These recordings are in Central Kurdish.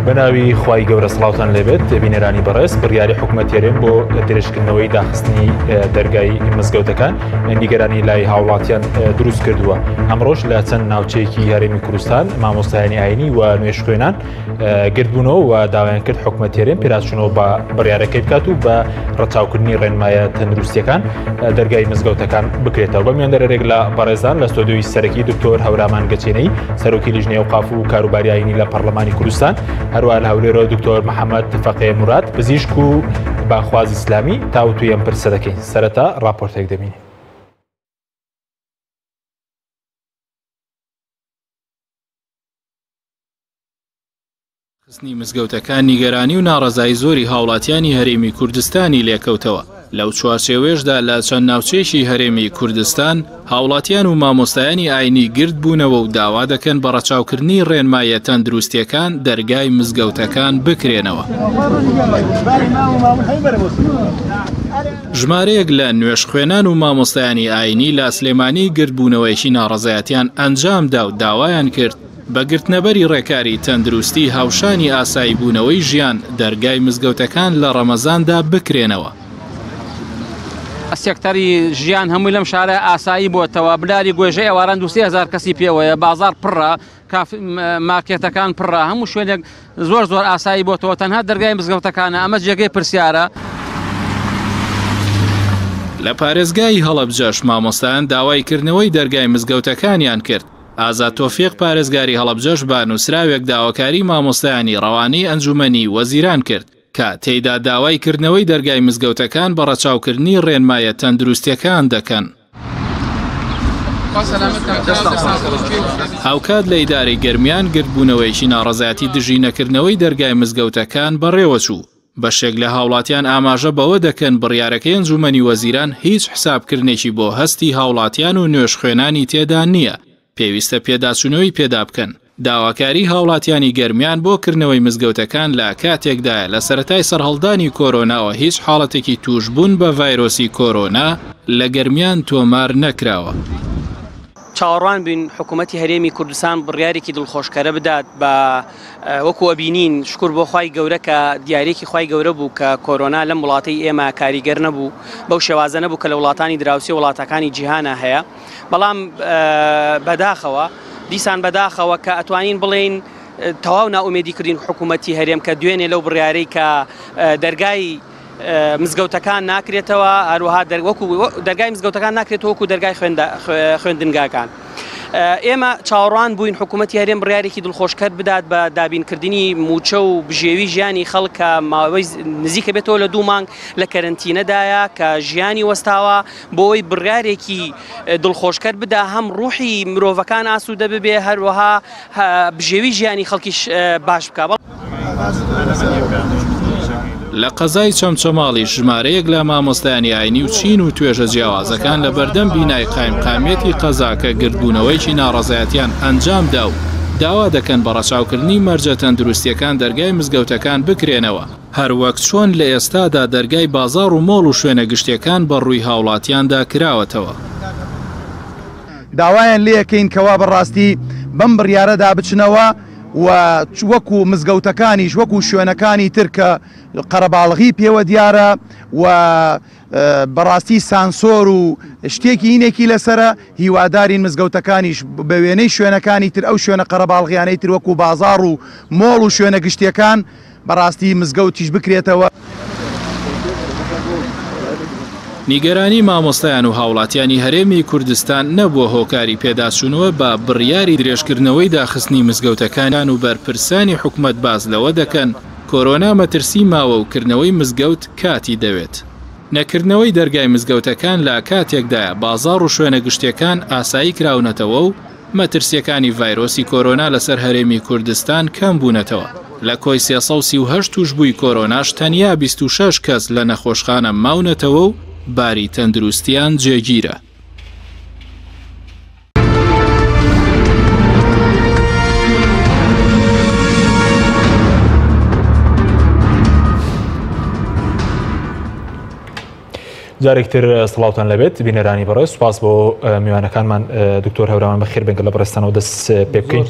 بەناوی خوای گەورە سڵاوتان لێبێت بینەرانی بەڕێز بڕیاری حکومەت هەرێم بۆ درێژکردنەوەی داخستنی دەرگای مزگەوتەکان نیگەرانی لای هاوڵاتیان دروست کردووە ئەمڕۆژ لە چەند ناوچەیەکی هەرێمی کوردستان مامۆستایانی ئاینی و نوێژخوێنان گردبوونەوە و داوایان کرد حکومەت هەرێم پێداچوونەوە بە بڕیارەکەی بکات و بە ڕەچاوکردنی ڕێنمایە تەندروستیەکان دەرگای مزگەوتەکان بکرێتەوە. بە میواندارێک لە بەڕێزان لە ستۆدیۆی سەرەکی دکتۆر هەورامان گەچێنەی سەرۆکی لیژنەی ئەوقاف و کاروباری ئاینی لە پەرلەمانی کوردستان، هەروەها لە هەولێرەوە دکتۆر محەممەد فەقێ موراد پزیشک و بانگخواز ئیسلامی تاوتوێی ئەم پرسە دەکەین. سەرەتا ڕاپۆرتێک دەبینین. خستنی مزگەوتەکان نیگەرانی و ناڕەزایی زۆری هاوڵاتیانی هەرێمی کوردستانی لێکەوتەوە، لەو چوارچێوەیەشدا لە چەند ناوچەیەکی هەرێمی کوردستان هاوڵاتیان و مامۆستایانی ئاینی گردبوونەوە و داوا دەکەن بە ڕەچاوکردنی ڕێنماییە تەندروستییەکان دەرگای مزگەوتەکان بکرێنەوە. ژمارەیەک لە نوێژخوێنان و مامۆستایانی ئاینی لە سلێمانی گردبوونەوەیەکی ناڕەزایەتیان ئەنجامدا و داوایان کرد، بە گرتنەبەری ڕێکاری تەندروستی هاوشانی ئاساییبوونەوەی ژیان، دەرگای مزگەوتەکان لە ڕەمەزاندا بکرێنەوە. سێکتەری ژیان هەمووی لەم شارە ئاسایی بۆتەوە، بلاری گۆیژە ئێواران دوو 3000 کەسی پێوەیە، بازاڕ پڕە، کاف مارکێتەکان پڕە، هەموو شوێنێک زۆر زۆر ئاسایی بۆتەوە، تەنها دەرگای مزگەوتەکانە، ئەمە جێگەی پرسیارە. لە پارێزگای هەڵەبجەش مامۆستایان داوای کردنەوەی دەرگای مزگەوتەکانیان کرد. ئازاد تۆفیق پارێزگاری هەڵەبجەش بە نووسراوێک داواکاری مامۆستایانی ڕەوانەی ئەنجوومەنی وەزیران کرد کە تێیدا داوای کردنەوەی دەرگای مزگەوتەکان بە ڕەچاوکردنی ڕێنمایە تەندروستیەکان دەکەن. هاوکات لە ئیدارەی گەرمیان گردبوونەوەیەکی ناڕەزایەتی دژی نەکردنەوەی دەرگای مزگەوتەکان بەڕێوەچوو. بەشێک لە هاوڵاتیان ئاماژە بەوە دەکەن بڕیارەکەی ئەنجومەنی وەزیران هیچ حسابکردنێکی بۆ هەستی هاوڵاتیان و نوێژخوێنانی تێدا نییە، پێویستە پێداچوونەوەی پێدا بکەن. داواکاری هاوڵاتیانی گەرمیان بۆ کردنەوەی مزگەوتەکان لە کاتێکدایە لە سەرەتای سەرهەڵدانی کۆرۆناوە هیچ حاڵەتێکی تووشبوون بە ڤایرۆسی کۆرۆنا لە گەرمیان تۆمار نەکراوە. چاوەڕوان بووین حکوومەتی هەرێمی کوردستان بڕیارێکی دڵخۆشکەرە بدات بە وەکو ئەبینین شکر بۆ خوای گەورە کە دیارێکی خوای گەورە بوو کە کۆرۆنا لەم وڵاتەی ئێمە کاریگەر نەبوو بەو شێوازە نەبوو کە لە وڵاتانی دراوسێ وڵاتەکانی جیهانە هەیە بەڵام بەداخەوە دیسان بەداخەوە کە ئەتوانین بڵێین تەواو ناومێدی کردین حکوومەتی هەرێم کە دوێنێ لەو بڕیارەی کە دەرگای مزگەوتەکان ناکرێتەوە هەروەها وەکو دەرگای مزگەوتەکان ناکرێتەوە وەکو دەرگای خوێندنگاکان. ئێمە چاوەڕوان بووین حکوومەتی هەرێم بڕیارێکی دڵخۆشکەر بدات بە دابینکردنی مووچە و بژێوی ژیانی خەڵک کە ماوەی نزیکە بێتەوە لە دوو مانگ لە کەرەنتینەدایە کە ژیانی وەستاوە بۆی بڕیارێکی دڵخۆشکەر بدا هەم ڕوحی مرۆڤەکان ئاسوودە ببێ هەروەها بژێوی ژیانی خەڵکیش باش بکا. لە قەزای چەمچەماڵیش ژمارەیەک لە مامۆستایانی ئاینی و چین و توێژە جیاوازەکان لە بەردەم بینای قایمقامیەتی قەزاکە گردبوونەوەیەکی ناڕەزایەتیان ئەنجامدا و داوا دەکەن بە ڕەچاوکردنی مەرجە تەندروستییەکان دەرگای مزگەوتەکان بکرێنەوە، هەروەک چۆن لە ئێستادا دەرگای بازاڕ و مۆڵ و شوێنە گشتییەکان بە ڕووی هاوڵاتیاندا کراوەتەوە. داوایان لێکەین کەوا بەڕاستی بەم بڕیارەدا بچنەوە و وەکو مزگەوتەکانیش وەکو شوێنەکانی تر کە قەرەباڵغی پێوە دیارە و بەڕاستی سانسۆر و شتێکی هینێکی لەسەرە هیوادارین مزگەوتەکانیش بە وێنەی شوێنەکانی تر ئەو شوێنە قەرەباڵغیانەی تر وەکو بازاڕ و مۆڵ و شوێنە گشتیەکان بەڕاستی مزگەوتیش بکرێتەوە. نیگەرانی مامۆستایان و هاوڵاتیانی هەرێمی کوردستان نەبووە هۆکاری پێداچوونەوە بە بڕیاری درێژکردنەوەی داخستنی مزگەوتەکان و بەرپرسانی حکومەت باس لەوە دەکەن کۆرۆنا مەترسی ماوە و کردنەوەی مزگەوت کاتی دەوێت. نەکردنەوەی دەرگای مزگەوتەکان لە کاتێکدایە بازاڕ و شوێنە گشتیەکان ئاسایی کراونەتەوە و مەترسییەکانی ڤایرۆسی کۆرۆنا لەسەر هەرێمی کوردستان کەمبوونەتەوە، لە کۆی 338 تووشبووی کۆرۆناش تەنیا 26 کەس لە نەخۆشخانە ماونەتەوە و باری تەندروستییان جێگیرە. جارێکتر سڵاوتان لەبێت بینەرانی بەڕێز سوپاس بۆ میوانەکانمان دکتۆر هەورامان بەخێر بێن لە بەڕێزتانەوە دەست پێ بکەین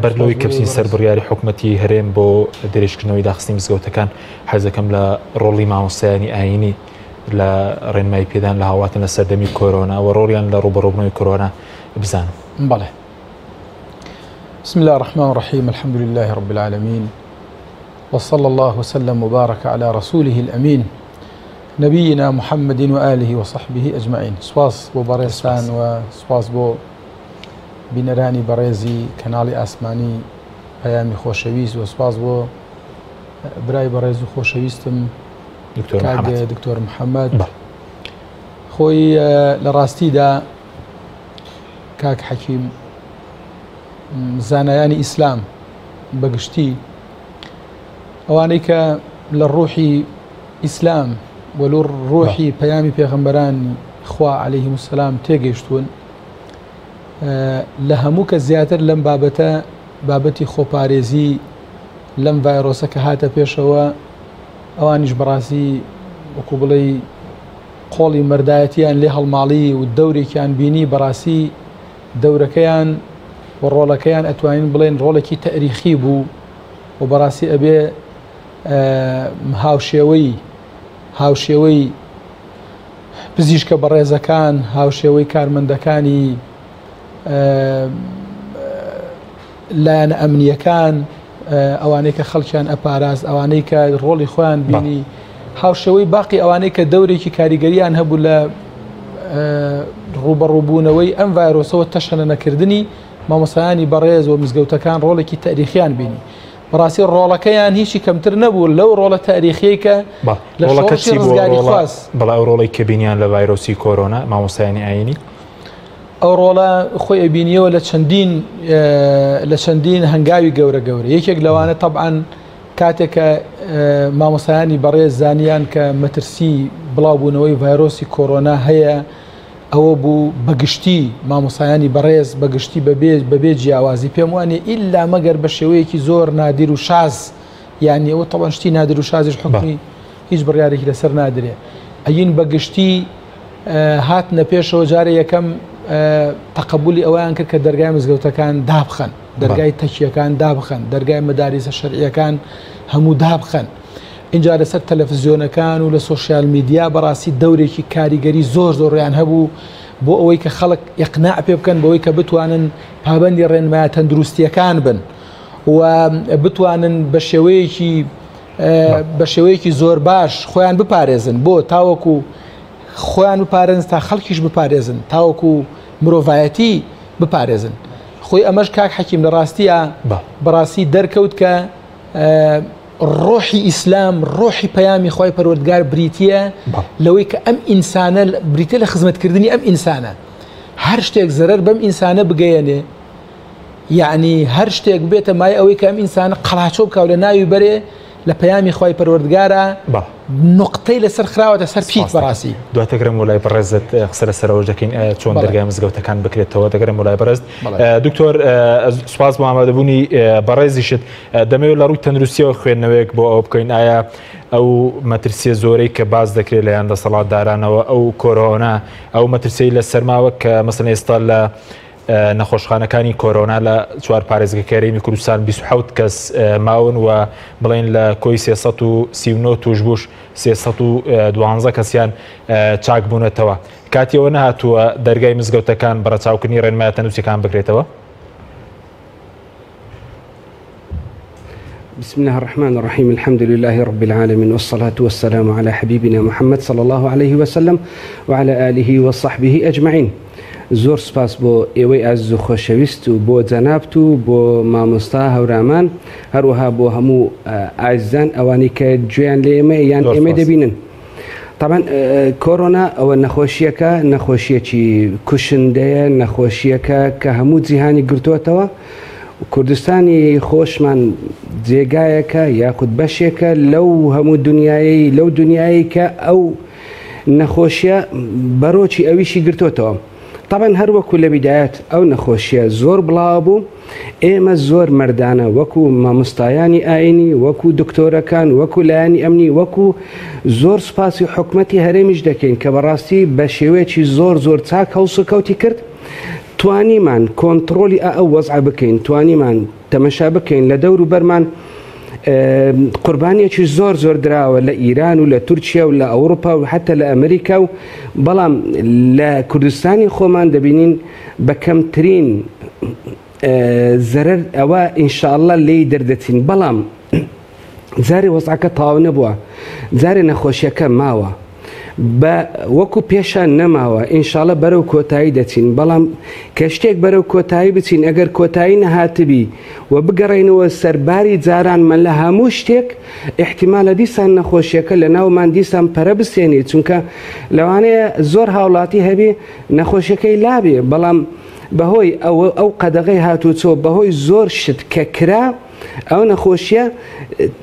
بەر لەوەی کە بچین سەر بڕیاری حکومەتی هەرێم بۆ درێژکردنەوەی داخستنی مزگەوتەکان حەزەکەم لە ڕۆڵی مامۆستایانی ئایینی لە ڕێنمایی پێدان لە هاوڵاتیان لە سەردەمی کۆرۆنا و ڕۆڵیان لە ڕووبەڕووبوونەوەی کۆرۆنا بزانم. بەڵێ. بسم الله الرحمن الرحیم الحمد لله رب العالمین وصلى الله وسلم وبارك على رسوله الأمين نبينا محمد وآله وصحبه أجمعين سپاس بۆ بەڕێزتان و سپاس بۆ بینەرانی بەڕێزی کەناڵی ئاسمانی پەیامی خۆشەویست و سپاس بۆ برای بەڕێز و خۆشەویستم دکتۆر محەممەد خۆی لە ڕاستیدا کاک حەکیم زانایانی ئیسلام بەگشتی ئەوانەی کە لە ڕوحی ئیسلام و لە ڕوحی پەیامی پێغەمبەرانی خوا عەلەیهیم السلام تێگەیشتوون لە هەموو کە زیاتر لەم بابەتە بابەتی خۆپارێزی لەم ڤایرۆسە کە هاتە پێشەوە ئەوانیش بەڕاستی وەکو بڵێ قۆڵی مەردایەتیان لێ هەڵماڵی و دەورێکیان بینی بەڕاستی دەورەکەیان و ڕۆڵەکەیان ئەتوانین بڵێن ڕۆڵێکی تەریخی بوو و بەڕاستی ئەبێ هاوشێوەی هاوشێوەی پزیشکە بەڕێزەکان هاوشێوەی کارمەندەکانی لایەنە ئەمنیەکان ئەوانەی کە خەڵکیان ئەپاراست ئەوانەی کە ڕۆڵی خۆیان بینی هاوشێوەی باقی ئەوانەی کە دەورێکی کاریگەریان هەبوو لە ڕوبەڕووبوونەوەی ئەم ڤایرۆسەوە تەشەنە نەکردنی مامۆسایانی بەڕێز و مزگەوتەکان ڕۆڵێکی تاریخیان بینی بەڕاستی ڕۆڵەکەیان هیچی کەمتر نەبوو لەو ڕۆڵە تاریخیەی کە لە شۆڕشی ڕزگاریخواز. بەڵێ ئەو ڕۆڵەی کە بینیان لە ڤایرۆسی کۆرۆنا مامۆستایانی ئایینی؟ ئەو ڕۆڵە خۆی ئەبینیەوە لە چەندین لە چەندین هەنگاوی گەورە گەورە یەکێک لەوانە تەبعەن کاتێک کە مامۆستایانی بەڕێز زانیان کە مەترسی بڵاوبوونەوەی ڤایرۆسی کۆرۆنا هەیە ئەوە بوو بە گشتی مامۆستایانی بەڕێز بە گشتی بەبێ بەبێ جیاوازی پێم وانیە ئیلا مەگەر بە شێوەیەکی زۆر نادیر و شاز یعنی ئەوە تەوان شتی نادر و شازیش حکمی هیچ بڕیارێکی لەسەر نادرێ ئەین بە گشتی هاتنە پێشەوە جارێ یەکەم تەقەبولی ئەویان کرد کە دەرگای مزگەوتەکان دابخەن دەرگای تەکیەکان دابخەن دەرگای مەداریسە شەرعیەکان هەموو دابخەن ئینجا لەسەر تەلەفزیۆنەکان و لە سۆشیال میدیا بەڕاستی دەورێکی کاریگەری زۆر زۆریان هەبوو بۆ ئەوەی کە خەڵک ئیقناع پێ بکەن بەوەی کە بتوانن پابەندی ڕێنمایە تەندروستیەکان بن و بتوانن بە شێوەیەکی بە شێوەیەکی زۆر باش خۆیان بپارێزن بۆ تاوەکو خۆیان بپارێزن تا خەڵکیش بپارێزن تاوەکو مرۆڤایەتی بپارێزن خۆی ئەمەش کاک حەکیم لە ڕاستیە بەڕاستی دەرکەوت کە ڕۆحی ئیسلام ڕۆحی پەیامی خوای پەروەردگار بریتییە لەوەی کە ئەم ئینسانە بریتە لە خزمەتکردنی ئەم ئینسانە هەر شتێک زەرەر بەم ئینسانە بگەیەنێ یعنی هەر شتێک بێتە مای ئەوەی کە ئەم ئینسانە قەڵاچۆ بکاو لە ناوی بەرێ لە پەیامی خوای پەروەردگارە نقطەی لەسەر خراوەتە سەر پیت بەڕاستی دواتر گەرم وەلای بەڕێزت قسە لەسەر ئەوەش دەکەین چۆن دەرگای مزگەوتەکان بکرێتەوە دەگەرم وەلای بەڕێز دکتۆر سوپاس بۆ ئامادەبوونی بەڕێزیشت دەمەوێت لە ڕووی تەندروستیەوە خوێندنەوەیەک بۆ ئەوە بکەین ئایا ئەو مەترسیە زۆرەی کە باس دەکرێت لەیان دەسەڵاتدارانەوە ئەو کۆرۆنا ئەو مەترسیەی لە سەرماوە کە مەسەن ئێستا لە نەخۆشخانەکانی کۆرۆنا لە چوار پارێزگەکەی هەرێمی کوردستان 27 کەس ماون و بڵێن لە کۆی 339 توشبووش 312 کەسیان چاک بوونەتەوە کاتیەوە نەهاتووە دەرگای مزگەوتەکان بەڕەچاوکردنی ڕێنمایە تەندروستیەکان بکرێتەوە؟ بسم الله الرحمن الرحیم الحمد لله رب العالمین والصلاة والسلام على حبیبنا محمد صلی الله علیه وسلم وعلى آله وصحبه اجمعین زۆر سپاس بۆ ئێوەی ئازیز و خۆشەویست و بۆ جەنابت و بۆ مامۆستا هەورامان هەروەها بۆ هەموو ئازیزان ئەوانەی کە گوێیان لە ئێمە یان ئێمە دەبینن طبعا کۆرۆنا ئەوە نەخۆشیەکە نەخۆشیەکی کوشندەیە نەخۆشیەکە کە هەموو جیهانی گرتووەتەوە کوردستانی خۆشمان جێگایەکە یاخود بەشێکە لەو هەموو دنیایەی لەو دنیایەی کە ئەو نەخۆشیە بەرۆکی ئەویشی گرتۆتەوە. تەبعەن هەر وەکو لە بیدایەت ئەو نەخۆشیە زۆر بڵاوە بوو ئێمە زۆر مەردانە وەکو مامۆستایانی ئاینی وەکو دکتۆرەکان وەکو لایەنی ئەمنی وەکو زۆر سوپاسی حکومەتی هەرێمیش دەکەین کە بەڕاستی بە شێوەیەکی زۆر زۆر چاک هەڵسوکەوتی کرد توانیمان کۆنتڕۆلی ئە ئەو وەزعە بکەین توانیمان تەمەشا بکەین لە دەور و بەرمان قوربانیەکی زۆر زۆر دراوە لە ئیران و لە تورکیا و لە ئەوروپا و حتا لە ئەمریکا و بەڵام لە کوردستانی خۆمان دەبینین بە کەمترین زەرەر ئەوە ئینشاءاللە لێی دەردەچین بەڵام جارێ وەزعەکە تەواو نەبووە جارێ نەخۆشیەکە ماوە بە وەکو پێشان نەماوە ئینشاڵە بەرەو کۆتایی دەچین بەڵام کە شتێک بەرەو کۆتایی بچین ئەگەر کۆتایی نەهاتبی و بگەڕێنەوە سەرباری جارانمان لە هەموو شتێک احتیمالە دیسان نەخۆشیەکە لە ناومان دیسان پەرە بسێنی چونکە لەوانەیە زۆر هاوڵاتی هەبێ نەخۆشیەکەی لابێ بەڵام بەهۆی ئەو قەدەغەی هاتوچۆ بەهۆی زۆر شت کە کرا ئەو نەخۆشیە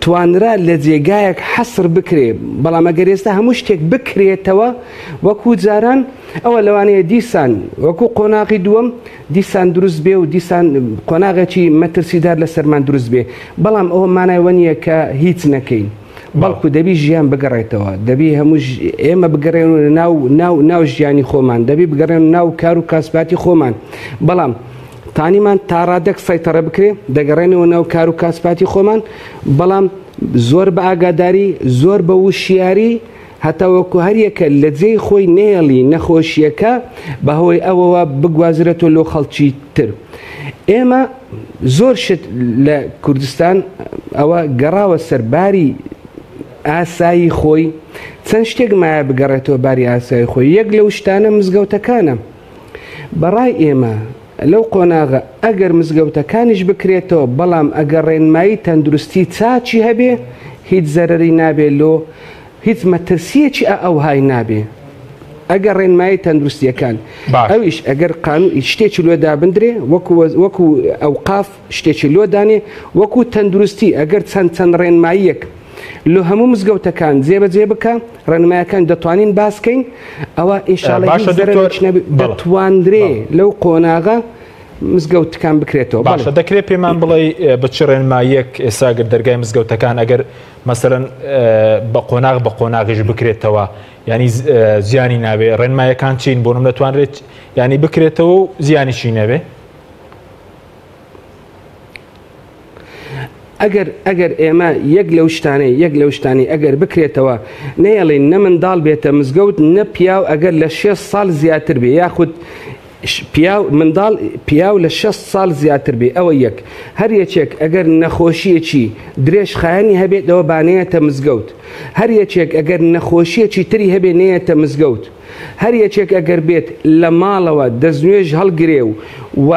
توانرا لە جێگایەک حەسر بکرێ، بەڵام ئەگەر ئێستا هەموو شتێک بکرێتەوە وەکو جاران ئەوە لەوانەیە دیسان وەکو قۆناغی دووەم دیسان دروست بێ و دیسان قۆناغێکی مەترسیدار لەسەرمان دروست بێ، بەڵام ئەوە مانای وە نییە کە هیچ نەکەین بەڵکو دەبی ژیان بگەڕێتەوە، دەبی هەموو ئێمە بگەڕێن ناو ناو ناو ژیانی خۆمان، دەبی بگەڕێن ناو کار و کاسباتی خۆمان، بەڵام تانیمان تاڕادەک سەیتەڕە بکرێ دەگەڕێنەوە ناو کار و کاسپاتی خۆمان بەڵام زۆر بە ئاگاداری زۆر بە وشیاری هەتاوەکو هەریەکە لە جێی خۆی نەیەڵی نەخۆشیەکە بەهۆی ئەوەوە بگوازرێتەوە لۆ خەڵکی تر ئێمە زۆر شت لە کوردستان ئەوە گەڕاوە سەرباری ئاسایی خۆی چەند شتێک مایە بگەڕێتەوە باری ئاسایی خۆی یەک لەو شتانە مزگەوتەکانە بەڕای ئێمە لەو قۆناغە ئەگەر مزگەوتەکانیش بکرێتەوە بەڵام ئەگەر ڕێنمایی تەندروستی چاکی هەبێ هیچ زەرەری نابێ لۆ هیچ مەترسیەکی ئە ئەوهای نابێ ئەگەر ڕێنمایی تەندروستیەکان ئەویش ئەگەر قانون شتێکی لۆ دابندرێ وەکو وەکو ئەوقاف شتێکی لۆ دانێ وەکو تەندروستی ئەگەر چەند چەند ڕێنماییەک لۆ هەموو مزگەوتەکان جێبەجێ بکە ڕێنمایەکان دەتوانین باس کەین ئەوە ئینشاڵە باشە دکتۆر دەتواندرێ لەو قۆناغە مزگەوتکان بکرێتەوە باشە دەکرێت پێمان بڵێ بە چ ڕێنماییەک ئێستا گەر دەرگای مزگەوتەکان ئەگەر مەسەرەن بە قۆناغ بە قۆناغیش بکرێتەوە ینی زیانی ناوێ ڕێنمایەکان چین بۆ نم دەتوانرێت ینی بکرێتەوە و زیانیشی نەبێ ئەگەر ئەگەر ئێمە یەک لەو شتانەی یەک لەو شتانەی ئەگەر بکرێتەوە نەیەڵین نە منداڵ بێتە مزگەوت نە پیاو ئەگەر لە شێست ساڵ زیاتر بێ یاخود پیاو منداڵ پیاو لە شەست ساڵ زیاتر بێ ئەوە یەک هەر یەکێک ئەگەر نەخۆشیەکی درێژ خایەنی هەبێت ئەوە با نەیەتە مزگەوت هەر یەکێک ئەگەر نەخۆشیەکی تری هەبێ نەیەتە مزگەوت هەر یەکێک ئەگەر بێت لە ماڵەوە دەستنوێژ هەڵگرێ و و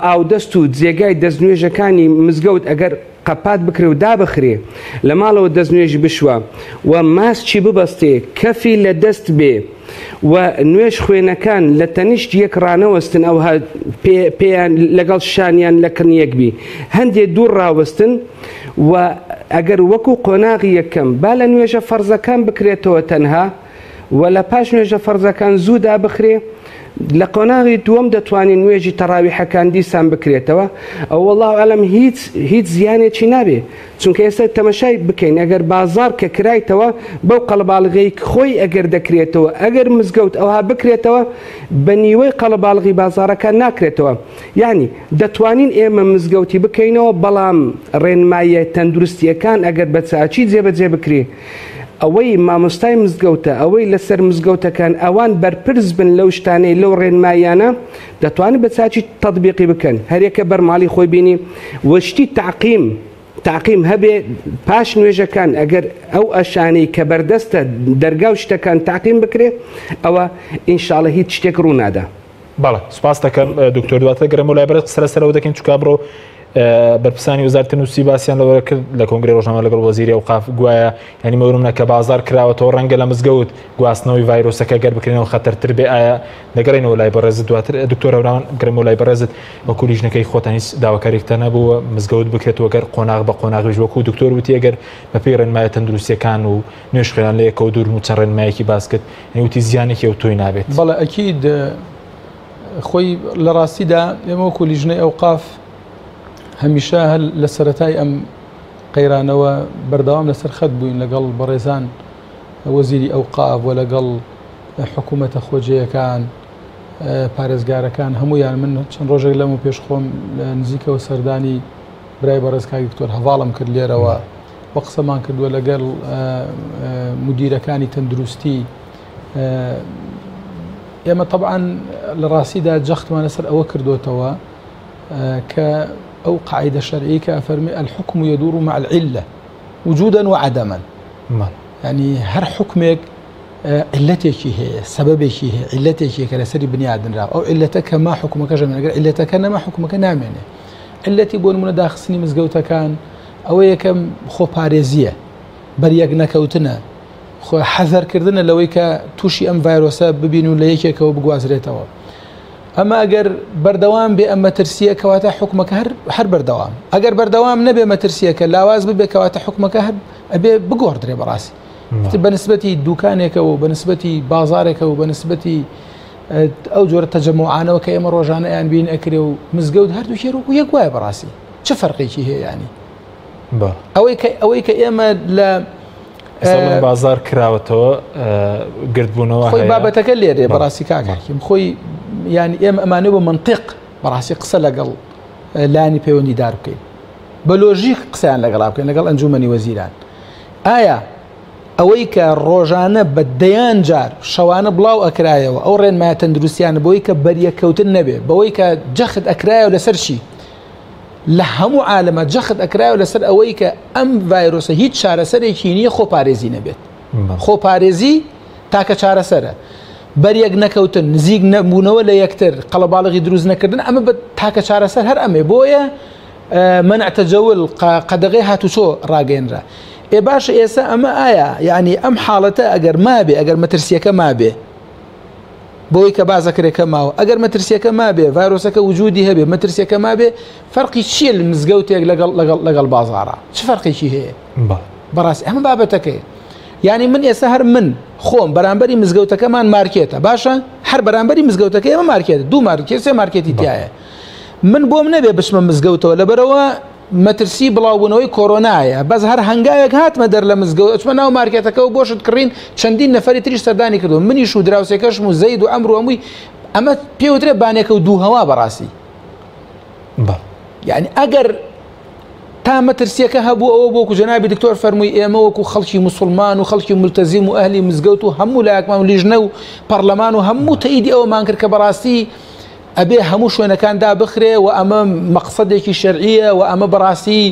ئاودەست و جێگای دەستنوێژەکانی مزگەوت ئەگەر قەپات بکرێ و دابخرێ لە ماڵەوە دەستنوێژی بشوا و ماسکی ببەستێ کەفی لە دەست بێ و نوێژ خوێنەکان لە تەنیشت یەک ڕانەوەستن ئەوها پێیان لەگەڵ شانیان لە کن یەک بی هەندێ دوور ڕاوەستن و ئەگەر وەکو قۆناغی یەکەم با لە نوێژە فەرزەکان بکرێتەوە تەنها و لە پاش نوێژە فەرزەکان زوو دابخرێ لە قۆناغی دووەم دەتوانین نوێژی تەڕاویحەکان دیسان بکرێتەوە ئەو والله ئەلم هیچ هیچ زیانێکی نابێ چونکە ئێستا تەمەشای بکەین ئەگەر بازار کە کرایتەوە بەو قەڵباڵغەی خۆی ئەگەر دەکرێتەوە ئەگەر مزگەوت ئەوها بکرێتەوە بە نیوەی قەڵباڵغی بازارەکان ناکرێتەوە یانی دەتوانین ئێمە مزگەوتی بکەینەوە بەڵام ڕێنماییە تەندروستییەکان ئەگەر بە چاکی جێبەجێ بکرێ ئەوەی مامۆستای مزگەوتە ئەوەی لەسەر مزگەوتەکان ئەوان بەرپرس بن لەو شتانەی لەو ڕێنماییانە دەتوانن بە چاکی تەتبیقی بکەن هەریەکە بەر ماڵی خۆی بینی و شتی تەعقیم تەعقیم هەبێ پاش نوێژەکان ئەگەر ئەو ئەشانەی کە بەردەستە دەرگا و شتەکان تەعقیم بکرێ ئەوە ئینشاڵە هیچ شتێک ڕوونادا. بەڵێ سوپاست دەکەم دکتۆر دواتر گەرەمەوە لای بەڕێز قسە لەسەر ئەوە دەکەین چونکە ئەمڕۆ بەرپرسانی وەزارەتی تەندروستی باسیان لەوە کرد لە کۆنگرەی ڕۆژنامە لەگەڵ وەزیری ئەوقاف گوایە یعنی مەورمنە کە بازار کراوەتەوە ڕەنگە لە مزگەوت گواستنەوەی ڤایرۆسەکە گەر بکرێنەوە خەتەرتر بێ. ئایا دەگەڕێنەوە لای بەڕێزت دواتر دکتۆر هەورامان بگەڕێمەوە لای بەڕێزت، وەکو لیژنەکەی خۆتان هیچ داواکاریێکتان نەبووە مزگەوت بکرێتەوە گەر قۆناغ بە قۆناغیش وەکو دکتۆر وتی ئەگەر بەپێی ڕێنمایە تەندروستیەکان و نوێژخوێنان لە یەکەوە دوورن و چەند ڕێنمایەکی باس کرد یعنی وتی زیانێکی ئەو تۆی نابێت. بەڵێ ئەکید خۆی لە ڕاستیدا ئێمە وەکو لیژنەی ئەوقاف هەمیشە هەر لە سەرەتای ئەم قەیرانەوە بەردەوام لەسەر خەت بووین لەگەڵ بەڕێزان وەزیری ئەوقاف و لەگەڵ حکوومەتە خۆجێیەکان پارێزگارەکان هەمویان. من چەند ڕۆژێک لەم و پێش خۆم لە نزیکەوە سەردانی برای بەڕێز کاک دکتۆر هەڤاڵم کرد لێرەوە و قسەمان کردووە لەگەڵ مدیرەکانی تەندروستی. ئێمە طبعا لە ڕاستیدا جەختمان لەسەر ئەوە کردوتەوە کە ئەو قاعدە شەرعی کە ئەفەرمی الحكم يدور مع العلة وجودا وعدما، ینی هەر حکمێک علەتێکی هەیە، سەبەبێکی هەیە، علەتێکی کە لەسەری بنیادنرا، ئەو علەتە کە ما حکومەکە ژەمێنەگەر علەتەکە نەما حکومەکە نامێنێ. علەتی بۆ نمونە داخستنی مزگەوتەکان ئەوە یەکەم خۆپارێزیە، بەریەک نەکەوتنە، خۆ حەزەرکردنە لەوەی کە تووشی ئەم ڤایرۆسە ببین و لە یەکێکەوە بگوازرێتەوە. ئەمە ئەگەر بەردەوام بێ ئەم مەترسیە کەواتە حکومەکە هەر بەردەوام، ئەگەر بەردەوام نەبێ مەترسیەکە لاواز ببێ کەواتە حکومەکە هەر ئەبێ بگۆڕدرێ. بەڕاستی بە نسبەتی دوکانێکەوە بە نسبەتی بازارێکەوە بە نسبەتی ئەو جۆرە تەجەموعانەوە کە ئێمە ڕۆژانە یان بین ئەکرێ و مزگەوت هەردوو شێر وەکو یەک وایە. بەڕاستی چ فەرقێکی هەیە؟ ینی ئەوەی کە ئێمە لە بازار کراوەتەوە گردبوونەوە خۆی بابەتەکە لێرێ بەڕاستی کاک حەکیم خۆی یعنی ئێمە ئەمانە بە منطق بەڕاستی قسە لەگەڵ لانی پەیوەندیدار بکەین، بە لۆژیک قسەیان لەگەڵا بکەین لەگەڵ ئەنجومەنی وەزیران. ئایا ئەوەی کە ڕۆژانە بە دەیان جار شەوانە بڵاو ئەکرایەوە ئەو ڕێنمایە تەندروستیانە بۆی کە بەریەکەوتن نەبێ، بەوەی کە جەخت ئەکرایەوە لەسەر چی؟ لە هەموو عالەمە جەخت ئەکرایەوە لەسەر ئەوەی کە ئەم ڤایرۆسە هیچ چارەسەرێکی نییە خۆپارێزی نەبێت. خۆپارێزی تاکە چارەسەرە. بەریەک نەکەوتن، نزیک نەبوونەوە لە یەکتر، قەڵەباڵغی دروست نەکردن، ئەمە بە تاکە چارەسەر هەر ئەمێ. بۆیە منع تەجەول قەدەغەی هاتوچۆ ڕاگەیەنرا. ئێ باشە ئێستا ئەمە ئایا یعنی ئەم حاڵەتە ئەگەر مابێ، ئەگەر مەترسیەکە مابێ بۆی کە بازەکرێکە ماوە، ئەگەر مەترسیەکە مابێ، ڤایرۆسەکە وجودی هەبێ، مەترسیەکە مابێ، فەرقی چییە لە مزگەوتێک لەگەڵ لەگەڵ لەگەڵ بازاڕە؟ چ فەرقێکی هەیە؟ بەڕاستی ئەمە بابەتەکەی. یعنی من ئێستا هەر من خۆم بەرامبەری مزگەوتەکەمان مارکێتە، باشە هەر بەرامبەری مزگەوتەکە ئێمە مارکێت، دوو مارکێت سێ مارکێتی تایە. من بۆم نەبێ بچمە مزگەوتەوە لەبەرەوە مەترسی بڵاوبوونەوەی کۆرۆنایە، بەس هەر هەنگاوێک هاتمە دەر لە مزگەوت ئەچمە ناو مارکێتەکە و بۆشت کڕین چەندین نەفەری تریش سەردانی کردو، منیش و دراوسێکەشم و زەید و ئەمر و هەمووی. ئەمە پێوترێ بانێکە و دوو هەوا بەڕاستی. یعنی ئەگەر تا مەترسیەکە هەبوو ئەوە بۆ جەنابی دکتۆر فەرمووی ئێمە وەکو خەڵکی مسلمان و خەڵکی ملتەزیم و ئەهلی مزگەوت و هەموو لایەکمان و لیژنە و پەرلەمان و هەموو تەئیدی ئەوەمان کرد کە بەڕاستی ئەبێ هەموو شوێنەکان دابخرێ و ئەمە مەقصدێکی شەرعیە و ئەمە بەڕاستی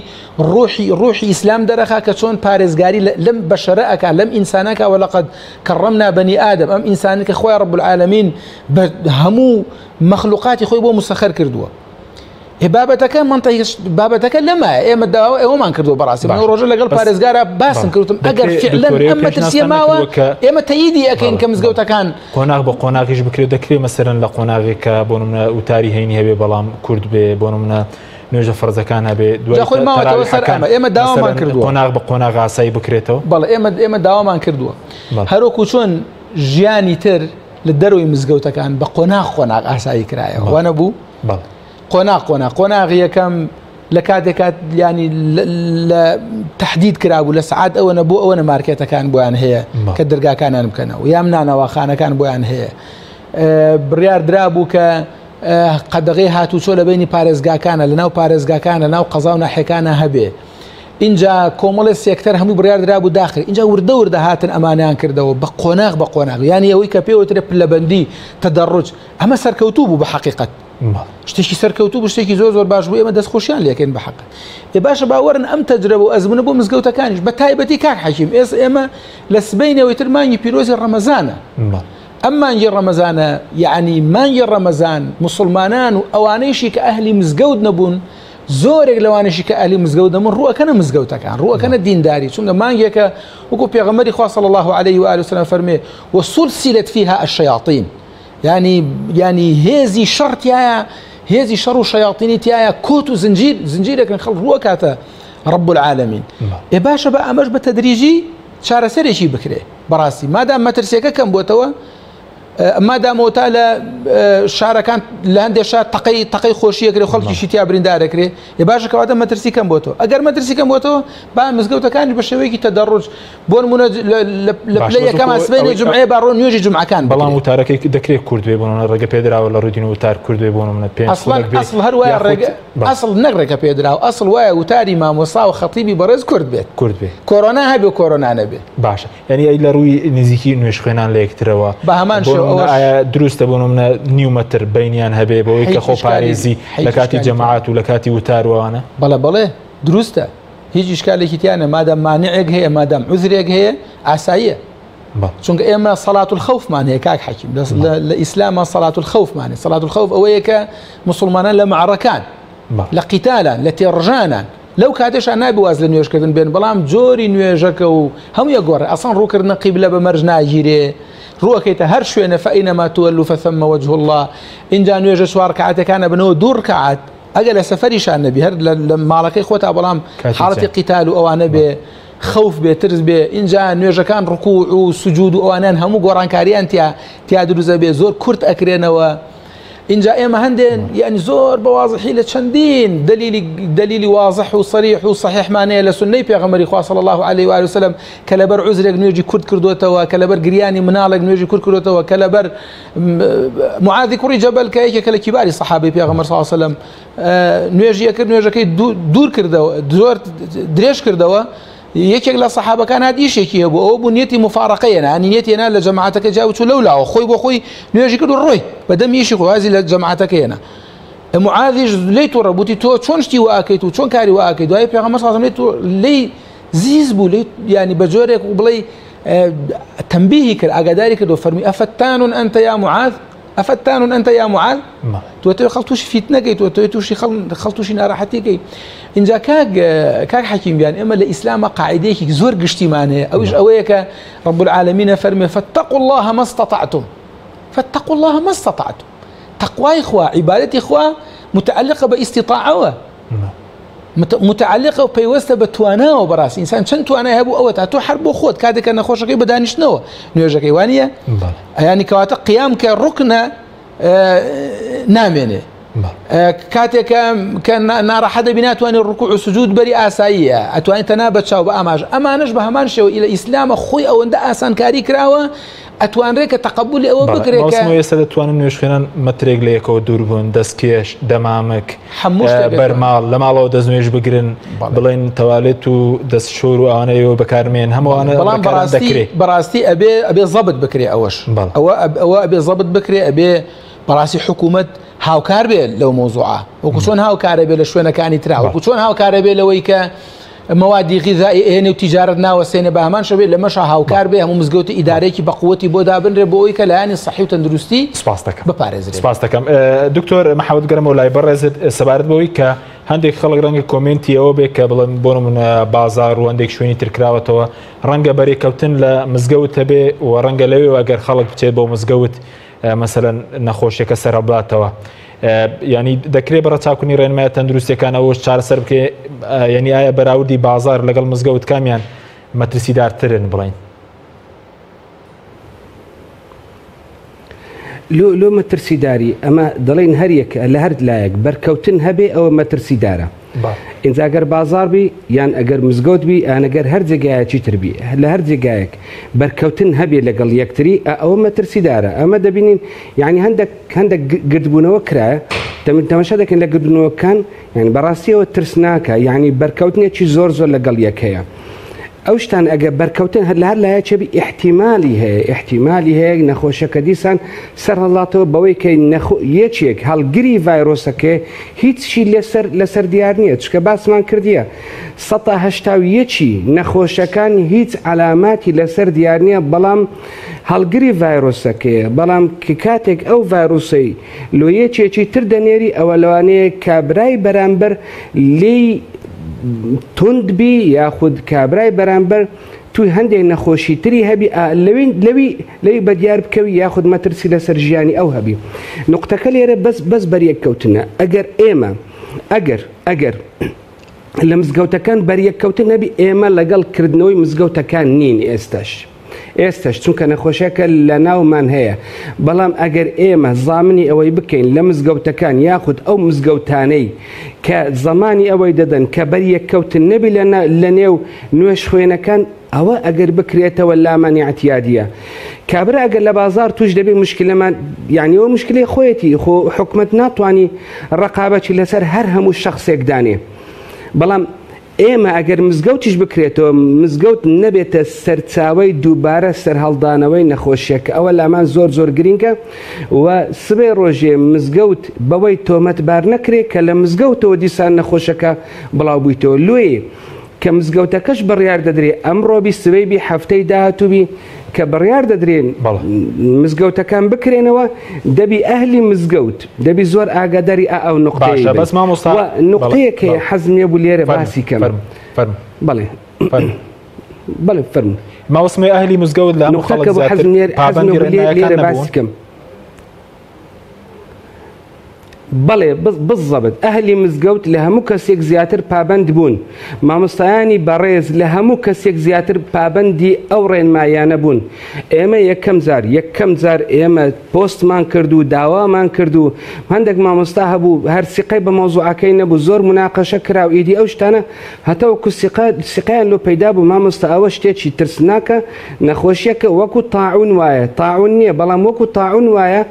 ڕوحی ئیسلام دەرەخا کە چۆن پارێزگاری لەم بەشەرە ئەکا، لەم ئینسانەکە. وەلەقەد کەڕەمنا بەنی ئادەم، ئەم ئینسانە کە خۆی ڕب العالمین بە هەموو مەخلوقاتی خۆی بۆ مسەخەر کردووە. بابەتەکە منطقی بابەتەکە لەمایە. ئێمە داوا ئێوەمان کردو بەڕاستی من ڕۆژە لەگەڵ پارێزگارە باسم کردم ئەگەر فعلا ئەم مەترسیە ماوە ئێمە تەییدی ئەکەین کە مزگەوتەکان قۆناغ بە قۆناغیش بکرێت. دەکرێت مەسەرەن لە قۆناغێکە بۆ نمونە وتاری هەینی هەبێ بەڵام کورد بێ، بۆ نمونە نوێژە فەرزەکان هەبێ، دوای خۆی ماوەتەوە سەر ئەمە. ئێمە داوامان کردووە قۆناغ بە قۆناغ ئاسایی بکرێتەوە. بەڵێ ئێمە داوامان کردووە هەروەکو چۆن ژیانی تر لە دەرەوەی مزگەوتەکان بە قۆناغ قۆناغ ئاسایی کرایەوە، وانە بوو؟ قۆناغ قۆناغ قۆناغ یەکەم لە کاتێکات ینی لە تهدید کرابوو لە سعات ئەوە نەبوو ئەوە نە مارکێتەکان بۆیان هەیە کە دەرگاکانیان بکەنەوە یام نانەواخانەکان بۆیان هەیە. بڕیار درابوو کە قەدەغەی هاتوچۆ لە بینی پارێزگاکانە، لە ناو پارێزگاکانە، ناو قەزا و ناحیەکانە هەبێ. اینجا کۆمەڵی سێکتەر هەموو بڕیار درابوو داخل. اینجا وردە وردە هاتن ئەمانیان کردەوە بە قۆناغ بە قۆناغ، یعنی ئەوەی کە پێوترێ پلەبەندی تەدەڕج، ئەمە سەرکەوتوو بوو بە حەقیقەت. شتێکی سەرکەوتوو بوو، شتێکی زۆر زۆر باش بوو، ئێمە دەستخۆشیان لێکەین بە حەق. ئێ باشە باوەڕن ئەم تەجربە و ئەزمونە بۆ مزگەوتەکانیش بە تایبەتی کاک حەکیم، ئێس ئێمە لە سبەینەوەی تر مانگی پیرۆزی ڕەمەزانە. ئەم مانگی ڕەمەزانە، یعنی مانگی ڕەمەزان مسلمانان و ئەوانەیشی کە ئەهلی مزگەوت نەبوون زۆرێک لەوانەشی کە ئەهلی مزگەوت دەمون ڕووەکەنە مزگەوتەکان ڕووەکەنە دینداری چونکە مانگێکە وەکو پێغەمبەری خوا صلی الله علیه و آله وسلم فەرمێ وسلسلت فيها الشياطين ینی ینی هێزی شەڕ تایە هێزی شەڕ و شەیاطینی تایە کۆت و زنجیر زنجیرێکن خەڵک ڕووەکاتە رب العالمین ئێ باشە بە ئەمەش بە تەدریجی چارەسەرێکی بکرێ بەڕاستی مادام مەترسیەکە کەم بۆتەوە مادام ئەوەتا لە شارەکان لە هەندێک شار تەقەی تەقەی خۆشیەکرێ خەڵکیشی تیا بریندارەکرێ ێ باشە کەواتە مەترسی کەم بۆتەوە ئەگەر مەترسی کەم بۆتەوە با مزگەوتەکانی بە شێوەیەکی تەدەڕج بۆ نمونە لە پلەی یەکەم سبەینێ جومعەیە با ڕۆ نوێژی جومعەکان بەڵام وتارەکەی دەکرێت کورد بێ بۆ نمونە ڕێگە پێدراوە لە ڕووی دین وتار کورد بێ بۆ نمونە پێنج ئەسڵەن ئەسڵ هەر وایە ڕێگە ئەسڵ نەک ڕێگە پێدراو ئەسڵ وایە وتاری مامۆستا و خەتیبی بەڕێز کورد بێت کورد بێ کۆرۆنا هەبێ کۆرۆنا نەبێ باشە یعنی ئەی لە ڕووی نزیکی نوێژخوێنان لە یەکترەوە بە هەمان بۆ شێوە نمونە ئەوەش ئایا دروستە بۆ نمونە نیو مەتر بەینیان هەبێ بۆ ئەوەی هیچ کە ئیشکالی خۆپارێزی هیچ لە کاتی ئیشکالی تیا جەماعەت و لە کاتی وتار و ئەوانە؟ بەڵێ بەڵێ دروستە هیچ ئیشکالێکی تیا نیە مادام مانعێک هەیە مادام عوزرێک هەیە ئاساییە بەڵێ. چونکە ئێمە صلاة الخوفمان هەیە کاک حەکیم لە بەڵێ. لە ئیسلاما صلاة الخوفمان هەیە صلاة الخوف ئەوەیە کە موسڵمانان لە مەعرەکان بەڵێ. لە قیتالان لە تێڕژانان لەو کاتەشا نابێ واز لە نوێژکردن بێن بەڵام جۆری نوێژەکە و هەمووی ئەگۆڕێ ئەسڵەن ڕووکردنە قیبلە بە مەرج ناگیرێ ڕووەکەیتە هەر شوێنە فأينما تولوا فثم وجه الله ئینجا نوێژە چوار ڕکعەتەکان ئەبنەوە دوو ڕکعات ئەگەر لە سەفەریشان نەبی هەر لە ماڵەکەی خۆتا بەڵام حاڵەتی قیتال و ئەوانە بێ خەوف بێ ترس بێ اینجا نوێژەکان ڕکوع و سجود و ئەوانیان هەموو گۆڕانکاریان تیا تیا دروست بێ زۆر کورت ئەکرێنەوە ئینجا ئێمە هەندێ یعنی زۆر بە وازحی لە چەندین دلیلی دلیلی واضح و صریح و صحیحمان هەیە لە سنەی پێغەمبەری خوا صلی الله علیه و آله وسلم کە لەبەر عوزرێک نوێژی کورت کردوێتەوە کە لەبەر گریانی مناڵێک نوێژی کورت کردوێتەوە کە لەبەر معاذی کوڕی جەبەل کە یەکێکە لە کیباری سەحابەی پێغەمبەر صلی الله علیه وسلم نوێژی ئەکرد نوێژەکەی دوور کردەوە زۆر درێژ کردەوە یەکێک لە سەحابەکان هات ئیشێکی هەبوو ئەوە بوو نیەتی موفارەقەی هێنا یانی نیەتی هێنا لە جەماعەتەکە جا چوو لەو لاوە خۆی بۆ خۆی نوێژی کرد و ڕۆی بە دەم ئیشی خۆی وازی لە جەماعەتەکە هێنا معاذیش لێی تووڕە بووتی تۆ چۆن شتی وا ئەکەیت و چۆن کاری وا ئەکەیت دوای پێغەمبەر صلی الله علیه و لێی زیز بوو لێی یانی بە جۆرێک بڵێ تەنبیهی کرد ئاگاداری کرد و فەرمی أفتان أنت يا معاذ أفتان أنت يا معاذ تۆ تۆ خەڵ تووشی فیتنەکەی تۆ تۆ تووشی خەڵ تووشی ناڕەحەتیەکەی اینجا کاک کاک حەکیم گیان ئێمە لە ئیسلامە قاعدەیەکی زۆر گشتیمان هەیە ئەوش ئەوەیە کە رب العالمین فەرمێ فاتقوا الله ما استطعتم فاتقوا الله ما استطعتم تەقوای خوا عیبادەتی خوا متعلقە بە ئیستیطاعەوە متعلقە و پەیوەستە بە تواناوە بەڕاستی ئینسان چەند توانای هەبوو ئەوە تا تۆ هەر بۆ خۆت کاتێک کە نەخۆشەکەی بە دانیشتنەوە نوێژەکەی وانە ئەیانی کەواتە قیام کە ڕوکنە نامێنێ کاتێک کە ناڕەحەت دەبی ناتوانێت ڕکوع و سجود بەری ئاساییە ئەتوانێت تەنا بە چاو بە ئاماژ ئەمانەش بە هەمان شێوە لە ئیسلامە خۆی ئەوەندە ئاسانکاری کراوە ئەتوانرێت کە تەقەبولی ئەوە بکرێت کە ئێستا دەتوانن نوێژخوێنان مەترێک لە یەکەوە دوور بوون دەستکێش دەمامک هەموو شتێک بەرماڵ لە ماڵەوە دەستنوێژ بگرن بڵێن تەوالێت و دەست شۆر و ئەوانە ئێوە بەکارمێن هەمووانە بەڵام بەڕاستی بەڕاستی ئەبێ ئەبێ زەبت بکرێ ئەوەش ئەوە ئەوە ئەبێ زەبت بکرێ ئەبێ بەڕاستی حکوومەت هاوکار بێ لەو مۆزوعە وەکو چۆن هاوکارە بێ لە شوێنەکانی ترا وەکو چۆن هاوکارە بێ لەوەی کە مەوادی غیزائی ئێنێ و تیجارەت ناوەستێنێ بە هەمان شێوەی لەمەشا هاوکار بێ هەموو مزگەوتی ئیدارەیەکی بە قوەتی بۆ دابنرێ بۆ ئەوەی کە لایەنی سەحی و تەندروستی سپاس دەکەم بپارێزرێ. سپاس دەکەم دکتۆر محەمەد گەرمەوە لای بەڕێزت سەبارەت بەوەی کە هەندێک خەڵک ڕەنگە کۆمێنتی ئەوە بێ کە بڵێن بۆ نمونە بازار و هەندێک شوێنی تر کراوەتەوە ڕەنگە بەرێکەوتن لە مزگەوت هەبێ و ڕەنگە لەوێ ئەگەر خەڵک بچێت بۆ مزگەوت مەسەلەن نەخۆشیەکە سەرهەڵبداتەوە ینی دەکرێت بە ڕەچاوکردنی ڕێنمایە تەندروستیەکان ئەوەش چارەسەر بکرێ ینی ئایا بەراوردی بازار لەگەڵ مزگەوت کامیان مەترسیدارترن بڵین لۆ لۆ مەترسیداری ئەمە دەڵێن هەریەک لە هەر لایەک بەرکەوتن هەبێ ئەوە مەترسیدارە ئینجا گەر بازاڕ بی یان ئەگەر مزگەوت بی یان ئەگەر هەر جێگایەکی تر بی لە هەر جێگایەک بەرکەوتن هەبێ لەگەڵ یەکتری ئە ئەوە مەترسیدارە ئەمە دەبینین یعنی هەندێک هەندێک گردبوونەوە کرایە تەماشا دەکەن لە گردبوونەوەکان یعنی بەڕاستیەوە ترسناکە یعنی بەرکەوتنێکی زۆر زۆر لەگەڵ یەک هەیە. ئەو شتان ئەگەر بەرکەوتن هەر لە هەر لایەکێ بی ئیحتیمالی هەیە ئیحتیمالی هەیە نەخۆشەکە دیسان سەر هەڵاتەوە بەوەی کە نەخۆ یەکێک هەڵگری ڤایرۆسەکەی هیچی لەسەر لەسەر دیار نییە چکە باسمان کردیە سەتا هەشتا و یەکی نەخۆشەکان هیچ عەلاماتی لەسەر دیار نییە بەڵام هەڵگری ڤایرۆسەکەیە بەڵام کە کاتێک ئەو ڤایرۆسەی لۆ یەکێکی تر دەنێری ئەوە لەوانەیە کابرای بەرامبەر لێی توند بی یاخود کابرای بەرامبەر توی هەندێک نەخۆشی تری هەبی لەوی لەوی لەوی بەدیار بکەوی یاخود مەترسی لەسەر ژیانی ئەو هەبی نقطەکە لێرە بەس بەس بەریەک کەوتنە ئەگەر ئێمە ئەگەر ئەگەر لە مزگەوتەکان بەریەککەوتن نەبی ئێمە لەگەڵ کردنەوەی مزگەوتەکان نین ئێستش ئێستش چونکە نەخۆشیەکە لە ناومان هەیە بەڵام ئەگەر ئێمە زامنی ئەوەی بکەین لە مزگەوتەکان یاخود ئەو مزگەوتانەی کە زەمانی ئەوەی دەدەن کە بەریەککەوتن نەبی لە نێو نوێژ خوێنەکان ئەوە ئەگەر بکرێتەوە لامان اعتیادیە کابرا ئەگەر لە بازار توش دەبی مشکلەمان یعنی ئەوە مشکلەی خۆیەتی خۆ حکومت ناتوانانی ڕقابەتی لەسەر هەر هەموو شخصێک دانێ بەڵام ئێمە ئەگەر مزگەوتیش بکرێتەوە مزگەوت نەبێتە سەرچاوەی دووبارە سەرهەڵدانەوەی نەخۆشیەکە ئەوە لامان زۆر زۆر گرینگە و سبەی ڕۆژێ مزگەوت بەوەی تۆمەتبار نەکرێت کە لە مزگەوتەوە دیسان نەخۆشەکە بڵاو بوویتەوە لۆیێ کە مزگەوتەکەش بڕیار دەدرێ ئەمڕۆ بی سبەی بی هەفتەی داهاتوو بی کە بڕیار دەدرێن مزگەوتەکان بکرێنەوە دەبی ئەهلی مزگەوت دەبی زۆر ئاگاداری ئا ئەو نقطەیە باشە بەس مامۆستا و نقطەیەک هەیە حەزم لێ بوو لێرە باسی کەم بەڵێ بەڵێ فەرموو مامۆستا ئەهلی مزگەوت لە هەموو خەڵک نقطەکە بۆ زیاتر حەزم لێ حەزم پابەندی لێ بوو لێرە ڕێنمایەکان نەبوون باسی کەم بەڵێ بالضبط ئەهلی مزگەوت لە هەموو کەسێک زیاتر پابەند بوون، مامۆستایانی بەڕێز لە هەموو کەسێک زیاتر پابەندی ئەو ڕێنماییانە بوون، ئێمە یەکەم جار یەکەم جار ئێمە پۆستمان کرد و داوامان کرد و هەندێک مامۆستا هەبوو هەر سیقەی بە مەوزوعەکەی نەبوو زۆر موناقەشە کرا و ئیدی ئەو شتانە هەتاوەکو سیقە سیقەیان لۆ پەیدا بوو مامۆستا ئەوە شتێکی ترسناکە نەخۆشیەکە وەکو تاعون وایە تاعون نییە بەڵام وەکو تاعون وایە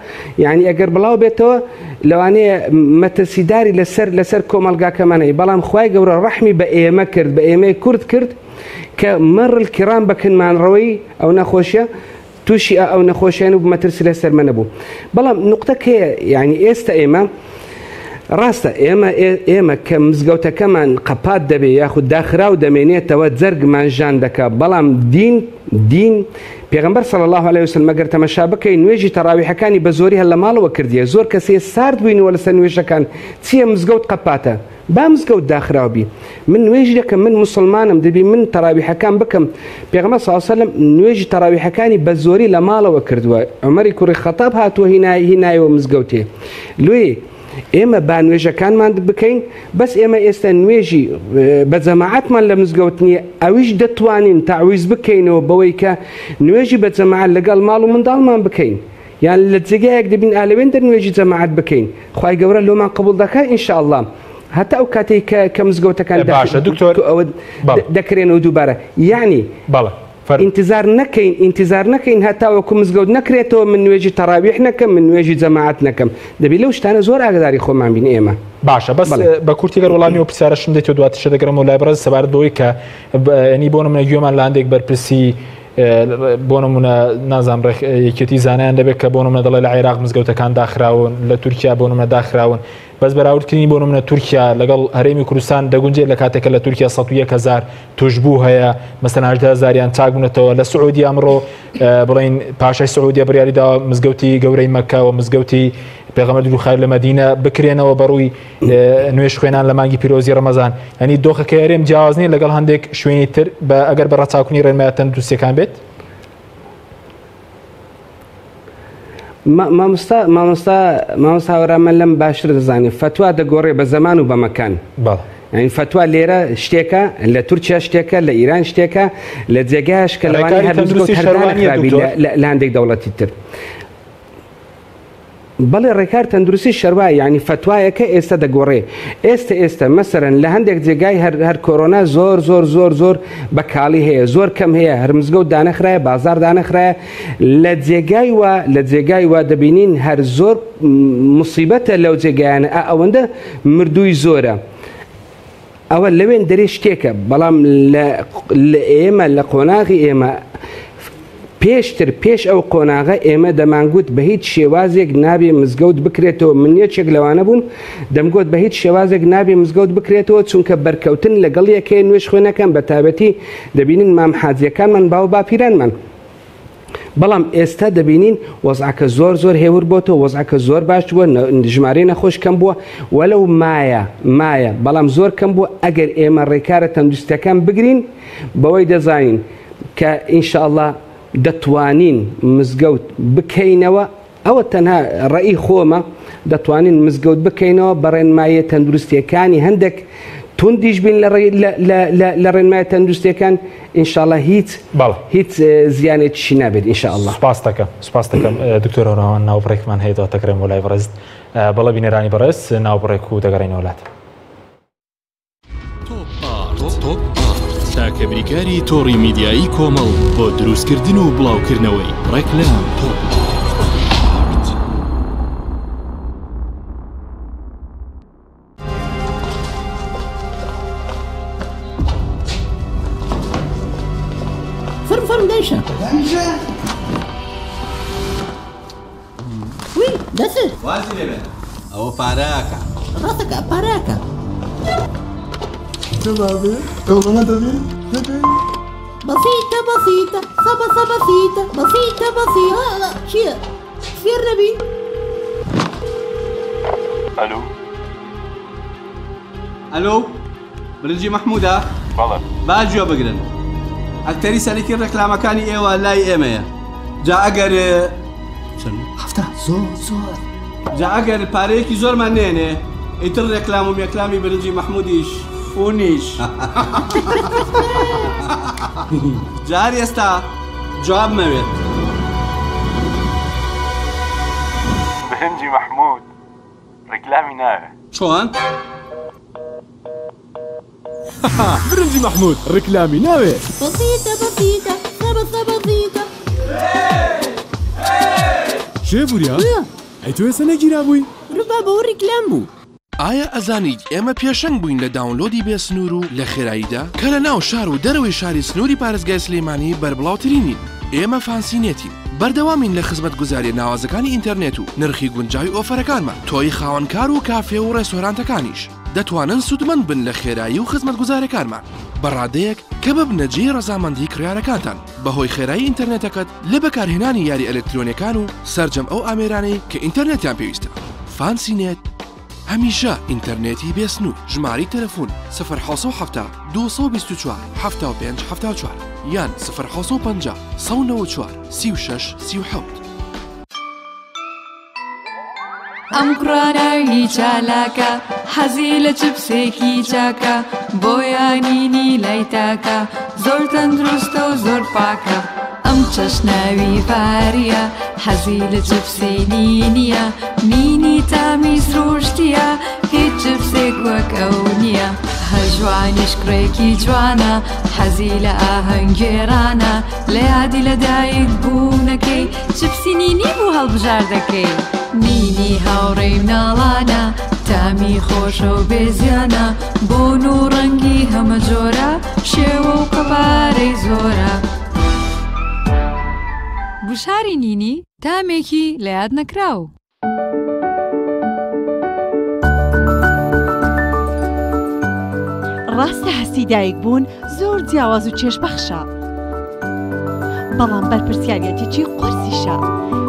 یعنی ئەگەر بڵاو بێتەوە لەوانەیە مەترسیداری لەسەر لەسەر کۆمەڵگاکەمان هەیە بەڵام خوای گەورە ڕەحمی بە ئێمە کرد بە ئێمەی کورد کرد کە مەڕل کرام بەکنمان ڕەوەی ئەو نەخۆشیە تووشی ئەو نەخۆشیان و مەترسی لەسەر مە نەبوو بەڵام نقطەکەیە یعنی ئێستا ئێمە ڕاستە ئێمە ئێمە کە مزگەوتەکەمان قەپات دەبێ یاخود داخراو دەمێنێتەوە جەرگمان ژان دەکا بەڵام دین دین پێغەمبەر صلی اللە علیە وسلم ئەگەر تەمەشا بکەی نوێژی تەڕاویحەکانی بە زۆری هەر لە ماڵەوە کردیە زۆر کەسێ سارد بووینەوە لەسەر نوێژەکان چیە مزگەوت قەپاتە با مزگەوت داخراو بی من نوێژ دەکەم من موسڵمانم دەبی من تەراویحەکان بکەم پێغەمبەر صلی اللە علیە وسلم نوێژی تەراویحەکانی بە زۆری لە ماڵەوە کردووە عومەری کوڕی خەتاب هاتووە هینای هینایەوە مزگەوتێ لۆیێ ئێمە با نوێژەکانمان بکەین بەس ئێمە ئێستا نوێژی بە جەماعەتمان لە مزگەوت نییە ئەویش دەتوانین تەعویز بکەینەوە بەوەی کە نوێژی بە جەماعەت لەگەڵ ماڵ و منداڵمان بکەین یان لە جێگایەک دەبین ئالەوێن دەر نوێژی جەماعەت بکەین خوای گەورە لۆمان قبوڵ دەکا ان شاء اللە هەتا ئەو کاتەی کە کە مزگەوتەکان باشە دکتۆر ئەوە دەکرێنەوە دووبارە یعنی بەڵێ فەرموو. ئینتزار نەکەین ئینتزار نەکەین هەتاوەکو مزگەوت نەکرێتەوە من نوێژی تەڕاویح نەکەم من نوێژی جەماعەت نەکەم دەبی لەو شتانە زۆر ئاگداری خۆمان بین ئێمە. باشە بەس بە کورتی گەر وەڵامی ئەو پرسیارەشم دەیتەوە دواترشە دەگەڕێمەوە لای بەڕێز سەبارەت بەوەی کە ینی بۆ نمونە گوێمان لە هەندێک بەرپرسی بۆ نمونە نازانم ڕێک یەکێتی زانایان دەبێت کە بۆ نمونە دەڵێ لە عێراق مزگەوتەکان داخراون لە تورکیا بۆ نمونە داخراون بەس بەراوردکردنی بۆ نمونە تورکیا لەگەڵ هەرێمی کوردستان دەگونجێت لە کاتێکە لە تورکیا 101 هزار توشبوو هەیە مەسەن 18 هزاریان چاک بوونەتەوە لە سعودی ئەمڕۆ بڵین پاشای سعودیە بڕیاری داوە مزگەوتی گەورەی مەکە و مزگەوتی پێغەمبەر درود خیر لە مەدینە بکرێنەوە بەڕووی نوێژ خوێنان لە مانگی پیرۆزی ڕەمەزان ینی دۆخەکە هەرێم جیاواز نییە لەگەڵ هەندێک شوێنی تر بە ئەگەر بە ڕەچاوکردنی ڕێنمایە تەندروستیەکان بێت مامۆستا مامۆستا مامۆستا هاورا من لەم باشتر دەزانێت فەتوا دەگۆڕێ بە زەمان و بە مەکان یعنی فەتوا لێرە شتێکە لە تورکیا شتێکە لە ئیران شتێکە لە جێگایش کە لەوانەیە هەر مزگەوت هەر دانەخرابی لە هەندێک دەوڵەتی تر بەڵێ ڕێکار تەندروستی شەروایە یانی فەتوایەکە ئێستا دەگۆڕێ ئێستە ئێستە مەسەرەن لە هەندێک جێگای هەر هەر کۆرۆنا زۆر زۆر زۆر زۆر بە کاڵی هەیە زۆر کەم هەیە هەر مزگەوت دانەخرایە بازار دانەخرایە لە جێگای وا لە جێگای وا دەبینین هەر زۆر مصیبەتە لەو جێگایانە ئەوەندە مردووی زۆرە. ئەوە لەوێن دەرێ شتێکە بەڵام لە ئێمە لە قۆناغی ئێمە پێشتر پێش ئەو قۆناغە ئێمە دەمانگوت بە هیچ شێوازێک نابێ مزگەوت بکرێتەوە من یەکێک لەوانە بووم دەمگوت بە هیچ شێوازێک نابێ مزگەوت بکرێتەوە چونکە بەرکەوتن لەگەڵ یەکەیە نوێژ خوێنەکان بە تایبەتی دەبینین مام حاجیەکانمان باو باپیرانمان بەڵام ئێستا دەبینین وەزعەکە زۆر زۆر هێور بۆتەوە وەزعەکە زۆر باش بووە ژمارەی نەخۆش کەم بووە وەلەو مایە مایە بەڵام زۆر کەم بووە ئەگەر ئێمە ڕێکارە تەندروستەکان بگرین بەوەی دەزانین کە ئینشاءاللە دەتوانین مزگەوت بکەینەوە ئەوە تەنها ڕەئی خۆمە دەتوانین مزگەوت بکەینەوە بە ڕێنماییە تەندروستیەکانی هەندێک توندیش بین لە ڕێنمایە تەندروستیەکان ئینشاءاللە هیچ هیچ زیانێکیشی نابێت ئینشاءاللە. سپاس دەکەم سپاس دەکەم دکتۆر هەورامان ناوبڕێکمان هەیە دواتەگەڕێم بۆ لای بەڕێزت بەڵێ بینەرانی بەڕێز ناوبڕێک و دەگەڕێینەوە لات. تاکە بریکاری تۆڕی میدیایی کۆمەڵ بۆ دروستکردن و بڵاوکردنەوەی ڕێکلام. فەرم فەرم دایشە وی دەست وازی لێ بێنە ئەوە پارەکە ڕاستەکە پارەکە بەسیتە بەسیتە سەبە سەبە سیتە بەسیتە بەسیتە چییە فێر نەبی ئەلو ئەلۆ برنجی مەحموودە؟ بەڵێ. با گوێ بگرن. ئەکتەری سەرەکی ڕێکلامەکانی ئێوە لای ئێمەیە. جا ئەگەر چەند؟ هەفتا زۆر زۆر. جا ئەگەر پارەیەکی زۆرمان نێنێ ئیتر ڕێکلام و مێکلامی برنجی مەحموودیش فونیش. جا هەر ئێستا جواب مەوێت. برنجی مەحموود ڕیکلامی ناوێ. چۆن؟ برنجی مەحمود ڕیکلامی ناوێ. بەسیتە بەسیتە سەبە سەبەسیتە. شێ وریا ئەی تۆ ئێستا نەگیرابووی؟ ڕوبابە ئەوە ڕیکلام بوو. ئایا ئەزانیت ئێمە پێشەنگ بووین لە داونلۆدی بێ سنوور و لە خێراییدا کە لە ناو شار و دەرەوەی شاری سنووری پارێزگای سلێمانی بەربڵاوترینین؟ ئێمە فانسی نێتین. بەردەوامین لە خزمەتگوزاریە ناوازەکانی ئینتەرنێت و نرخی گونجاوی ئۆفەرەکانمان، تۆی خاوەن کار و کافێ و ڕێستۆرانتەکانیش دەتوانن سوودمەند بن لە خێرایی و خزمەتگوزارەکانمان بە ڕادەیەک کە ببنە جێی ڕەزامەندی کڕیارەکانتان بەهۆی خێرایی ئینتەرنێتەکەت لە بەکارهێنانی یاری ئەلکترۆنیەکان و سەرجەم ئەو ئامێرانەی کە ئینتەرنێتیان پێویستە. فانسی نێت هەمیشە ئینتەرنێتی بێ سنوور ژمارەی تەلەفۆن، 0 770 224 75 74 یان 0 750 194 36 37. ئەم کوڕە ناوی چالاکە حەزی لە چپسێکی چاکە بۆیە نینی لای تاکە زۆر تەندروستە و زۆر پاکە ئەم چەشناوی ڤاریە حەزی لە چپسی نینیە نینی تامی سروشتیە هیچ چپسێک وەک ئەو نییە هەژوانیش کوڕێکی جوانە حەزی لە ئاهەنگگێڕانە لە یادی لە دایک بوونەکەی چپسی نینی بوو هەڵبژاردەکەی نینی هاوڕێی مناڵانە تامی خۆشە و بێزیانە بۆن و ڕەنگی هەمە جۆرە شێوە و قەبارەی زۆرە. گوشاری نینی تامێکی لە یاد نەکراو. ڕاستە هەستی دایک بوون زۆر جیاواز و چێژبەخشە، بەڵام بەرپرسیاریەتێکی قورسیشە.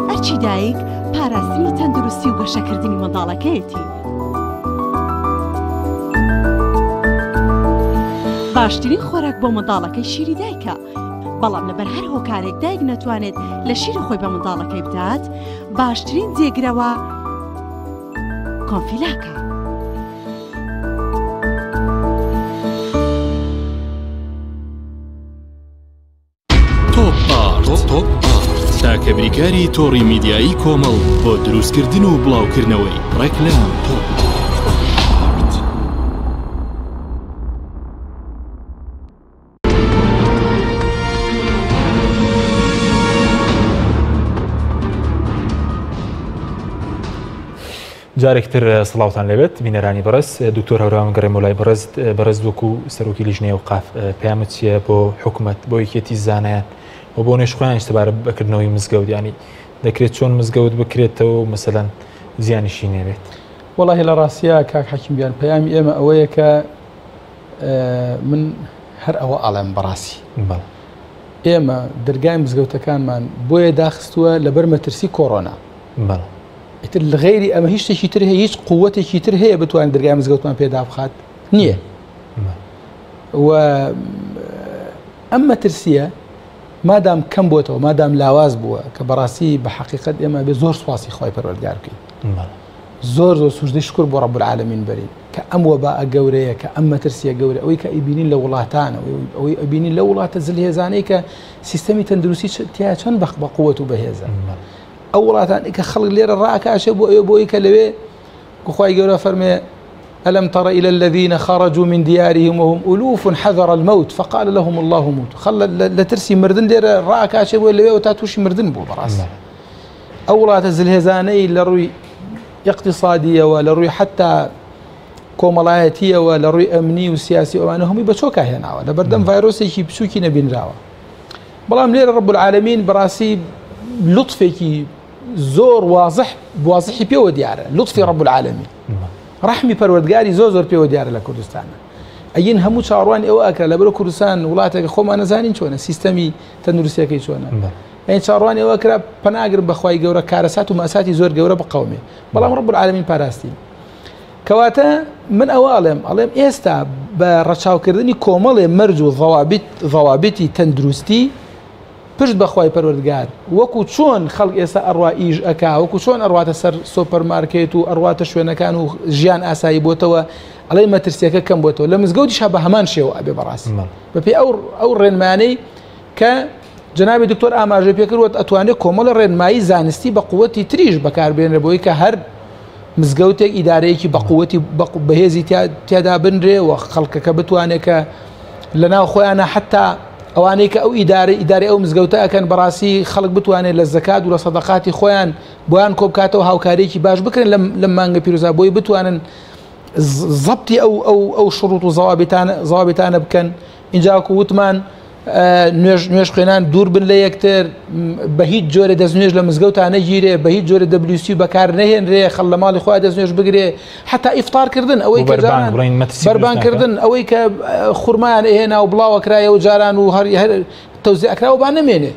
ئەرکی دایک پاراستنی تەندروستی و گەشەکردنی منداڵەکەیەتی. باشترین خۆراک بۆ منداڵەکەی شیری دایکە، بەڵام لەبەر هەر هۆکارێک دایک نەتوانێت لە شیری خۆی بە منداڵەکەی بدات، باشترین جێگرەوە کۆنفیلاکە. تۆپ ئارت تاکە بریکاری تۆڕی میدیایی کۆمەڵ بۆ دروستکردن و بڵاوکردنەوەی ڕێکلام. تۆپ ئارت. جارێکتر سڵاوتان لێبێت بینەرانی بەڕێز دکتۆر هەورامان گەڕێمەوە لای بەڕێز بەڕێز وەکو سەرۆکی لیژنەی ئەوقاف پەیامت چییە بۆ حکومەت بۆ یەکێتی زانایان و بۆ نوێژخوانیش سەبارەت بە کردنەوەی مزگەوت یانی دەکرێت چۆن مزگەوت بکرێتەوە و مەسەلەن زیانیشی نەبێت؟ وەڵاهی لە ڕاستیا کاک حەکیم گیان پەیامی ئێمە ئەوەیە کە من هەر ئەوە ئەڵێم بەڕاستی ئێمە دەرگای مزگەوتەکانمان بۆیە داخستووە لەبەر مەترسی کۆرۆنا ئیتر لە غەیری ئەمە هیچ شتێکی تر هەیە هیچ قووەتێکی تر هەیە بتوانێت دەرگای مزگەوتمان پێ دابخات نییە و ئەم مەترسیە مادام کەم بۆتەوە مادام لاواز بووە کە بەڕاستی بە حقیقت ئێمە بێ زۆر سوپاسی خوای پەروەردگار بکەین زۆر زۆر سوژدەی شکر بۆ رب العالمین بەرین کە ئەم وەبا گەورەیە کە ئەم مەترسیە گەورە ئەوەی کە ئەیبینین لە وڵاتانە ئەوەی ئەبینین لە وڵاتە زلهێزانەی کە سیستەمی تەندروستی تیا چەند بەخ بە قووەت و بەهێزە ئەو وڵاتانەی کە خەڵک لێرە ڕاکاشێ بۆ ئەوێ بۆی کە لەوێ خوای گەورە فەرمێ ألم تر إلى الذين خرجوا من ديارهم وهم ألوف حذر الموت فقال لهم الله موتوا خل لترسي مردن لێرە ڕاکاشێ بۆ لەوێ و تا تووشی مردن بوو بەڕاست ئەو وڵاتە زلهێزانەی لە ڕووی اقتصادیەوە لە ڕووی حتا کۆمەڵایەتیەوە لە ڕووی ئەمنی و سیاسی ئەوانە هەمووی بە چۆکا هێناوە لە بەردەم ڤایرۆسێکی بچووکی نەبینراوە بەڵام لێرە رب العالمین بەڕاستی لوتفێکی زۆر وازح وازحی پێوە دیارە لوتفی رب العالمین ڕەحمی پەروەردگاری زۆر زۆر پێوە دیارە لە کوردستانە ئەین هەموو چاوەڕوانی ئەوە ئەکرا لەبەرە کوردستان وڵاتێک خۆمان نەزانین چۆنە سیستەمی تەندروستیەکەی چۆنە ئەین چاوەڕوانی ئەوە کرا پەناگرم بەخوای گەورە کارەسات و مەساتی زۆر گەورە بقەومێ بەڵام رب العالمین پاراستین کەواتە من ئەوە ئەڵێم ئەڵێم ئێستا بە ڕەچاوکردنی کۆمەڵێ مەرج و ضوابط ضوابطی تەندروستی پشت بە خوای پەروەردگار وەکو چۆن خەڵک ئێستا ئەڕوا ئیش ئەکا وەکو چۆن ئەڕواتە سەر سۆپەر مارکێت و ئەڕواتە شوێنەکان و ژیان ئاسایی بۆتەوە ئەڵێ مەترسیەکە کەم بۆتەوە لە مزگەوتیشا بە هەمان شێوە ئەبێ بەڕاستی بەپێی ئەو ئەو ڕێنمانەی کە جەنابی دکتۆر ئاماژەی پێکرد وت ئەتوانێت کۆمەڵە ڕێنمایی زانستی بە قوتی تریش بەکاربێنرێ بۆی کە هەر مزگەوتێک ئیدارەیەکی بە قوتی بەهێزی تیادا بنرێ و خەڵکەکە بتوانێت کە لە ناو خۆیانە حتا ئەوانەی کە ئەو ئیدارە ئیداری ئەو مزگەوتە ئەکەن بەڕاستی خەڵک بتوانێت لە زەکات و لە سەدەقاتی خۆیان بۆیان کۆبکاتەوە هاوکاریەکی باش بکرێن لەم مانگە پیرۆزا بۆی بتوانن زەبتی ئەو ئەو ئەو شروط و زەوابتانە زەوابتانە بکەن ئینجا وەکو وتمان نوێژ نوێژ خوێنان دوور بن لە یەکتر بە هیچ جۆرە دەست نوێژ لە مزگەوتا نەگیرێ بە هیچ جۆرە دەبلیسی بەکار نەهێنرێ خەڵ لە ماڵی خۆی دەست نوێژ بگرێ حتا ئیفتارکردن ئەوەی کە جاران بەربانکردن ئەوەی کە خورمایان ئەهێنا و بڵاوە کرایە و جاران و هەر هەر تەوزیع کراوە با نەمێنێ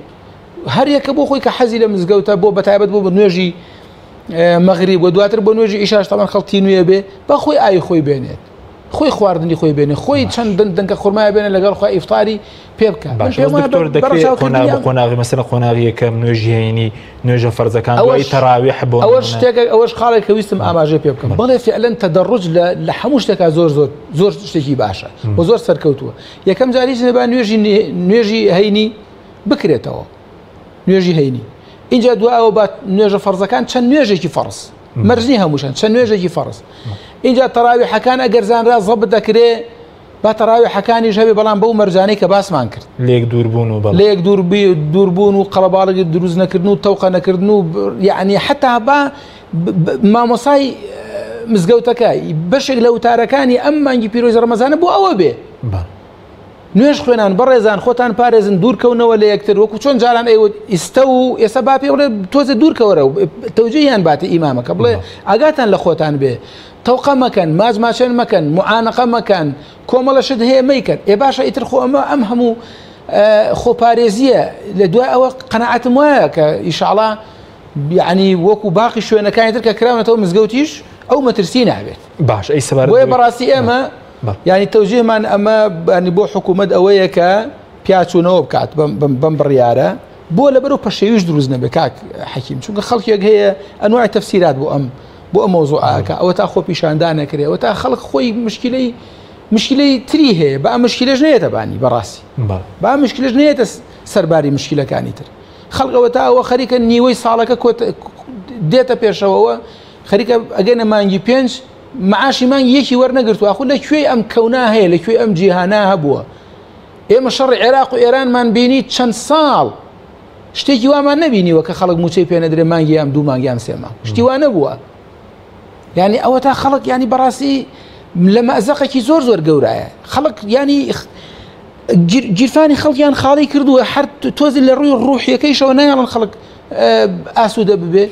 هەر یەکە بۆ خۆی کە حەزی لە مزگەوتە بۆ بەتایبەت بۆ نوێژی مەغریب و دواتر بۆ نوێژی ئیشاش تەمان خەڵکی نوێ بێ بە خۆی ئاوی خۆی بێنێت خۆی خواردنی خۆی بێنێ خۆی چەند دەنکە خورمای بێنە لەگەڵ خۆی ئیفتاری پێ بکە دکتۆر دەکرێت قۆناغ بە قۆناغی مەسەلەن قۆناغی یەکەم نوێژی هەینی نوێژە فەرزەکان دوای تەراویح بۆ ئەوەش شتێکە ئەوەش خاڵێک کە ویستم ئاماژەی پێ بکەم بەڵێ فعلەن تەدەڕوج لە لە هەموو شتێکا زۆر زۆر زۆر شتێکی باشە و زۆر سەرکەوتووە یەکەم جاریش با نوێژی نوێژی هەینی بکرێتەوە نوێژی هەینی اینجا دوایەوە با نوێژە فەرزەکان چەند نوێژێکی فەرز مەرج نیە هەمووشان چەند نوێژێکی فەرز اینجا تەراویحەکان ئەگەر زانرا زەبت دەکرێ با تەراویحەکانیش هەبێ بەڵام بەو مەرجانەی کە باسمان کرد لێک دووربوون و لێک دووربوون و قەڵەباڵغی دروست نەکردن و تەوقە نەکردن و یعنی حتا با مامۆسای مزگەوتەکە بەشێک لە وتارەکانی ئەم مانگی پیرۆزی ڕەمەزانە بۆ ئەوە بێ نوێژ خوێنان بەڕێزان خۆتان پارێزن دوور کەونەوە لە یەکتر وەکو چۆن جاران ئەیوت ئیستە و ئێستا با پێ بڵێ تۆزێ دوور کەوەرە و تەوجیهیان باتە ئیمامەکە بڵێ ئاگاتان لە خۆتان بێ تەوقە مەکەن ماچ ماچێن مەکەن معانەقە مەکەن کۆمەڵە شت هەیە مەیکەن ئێ باشە ئیتر خۆ ئەمە ئەم هەموو خۆپارێزیە لە دوای ئەوە قەناعەتم وایە کە ئیشاڵا یعنی وەکو باقی شوێنەکانی تر کە کراونەتەوە مزگەوتیش ئەو مەترسی نابێت باش ئەی سەبارەت بۆیە بەڕاستی ئێمە یانی تەوجیهمان ئەمە ینی بۆ حکوومەت ئەوەیە کە پیاچوونەوە بکات بەم بڕیارە بۆ لەبەر و پەشێویش دروست نەبێ کاک حەکیم چونکە خەڵکێک هەیە ئەنوای تەفسیرات بۆ ئەم بۆ ئەم مەوزوعەکە ئەوە تا خۆ پیشاندان نەکرێ ئەوە تا خەڵک خۆی مشکلەی مشکلەی تری هەیە بە ئەم مشکلەش نەیەتە بانی بەڕاستی با مشکلەش نەیەتە سەرباری مشکلەکانی تر خەڵک ئەوە تا ئەوە خەریکە نیوەی ساڵەکە دێتە پێشەوەوە خەریکە ئەگەنە مانگی پێنج معاشی مانگی یەکی وەرنەگرتووە ئاخۆ لە کوێی ئەم کەونا هەیە لە کوێی ئەم جیهانە هەبووە ئێمە شەڕی عێراق و ئێرانمان بینی چەند ساڵ شتێکی وامان نەبینیوە کە خەڵک موچەی پێ نەدرێ مانگی یان دوو مانگ یان سێ مانگ شتی وا نەبووە. یعنی ئەوە تا خەڵک ینی بەڕاستی لە مەزەقێکی زۆر زۆر گەورایە خەڵک ینی گیرفانی خەڵکیان خاڵی کردووە هەر تۆزی لە ڕووی ڕوحیەکەیشەوە نایڵن خەڵک ئاسوودە ببێ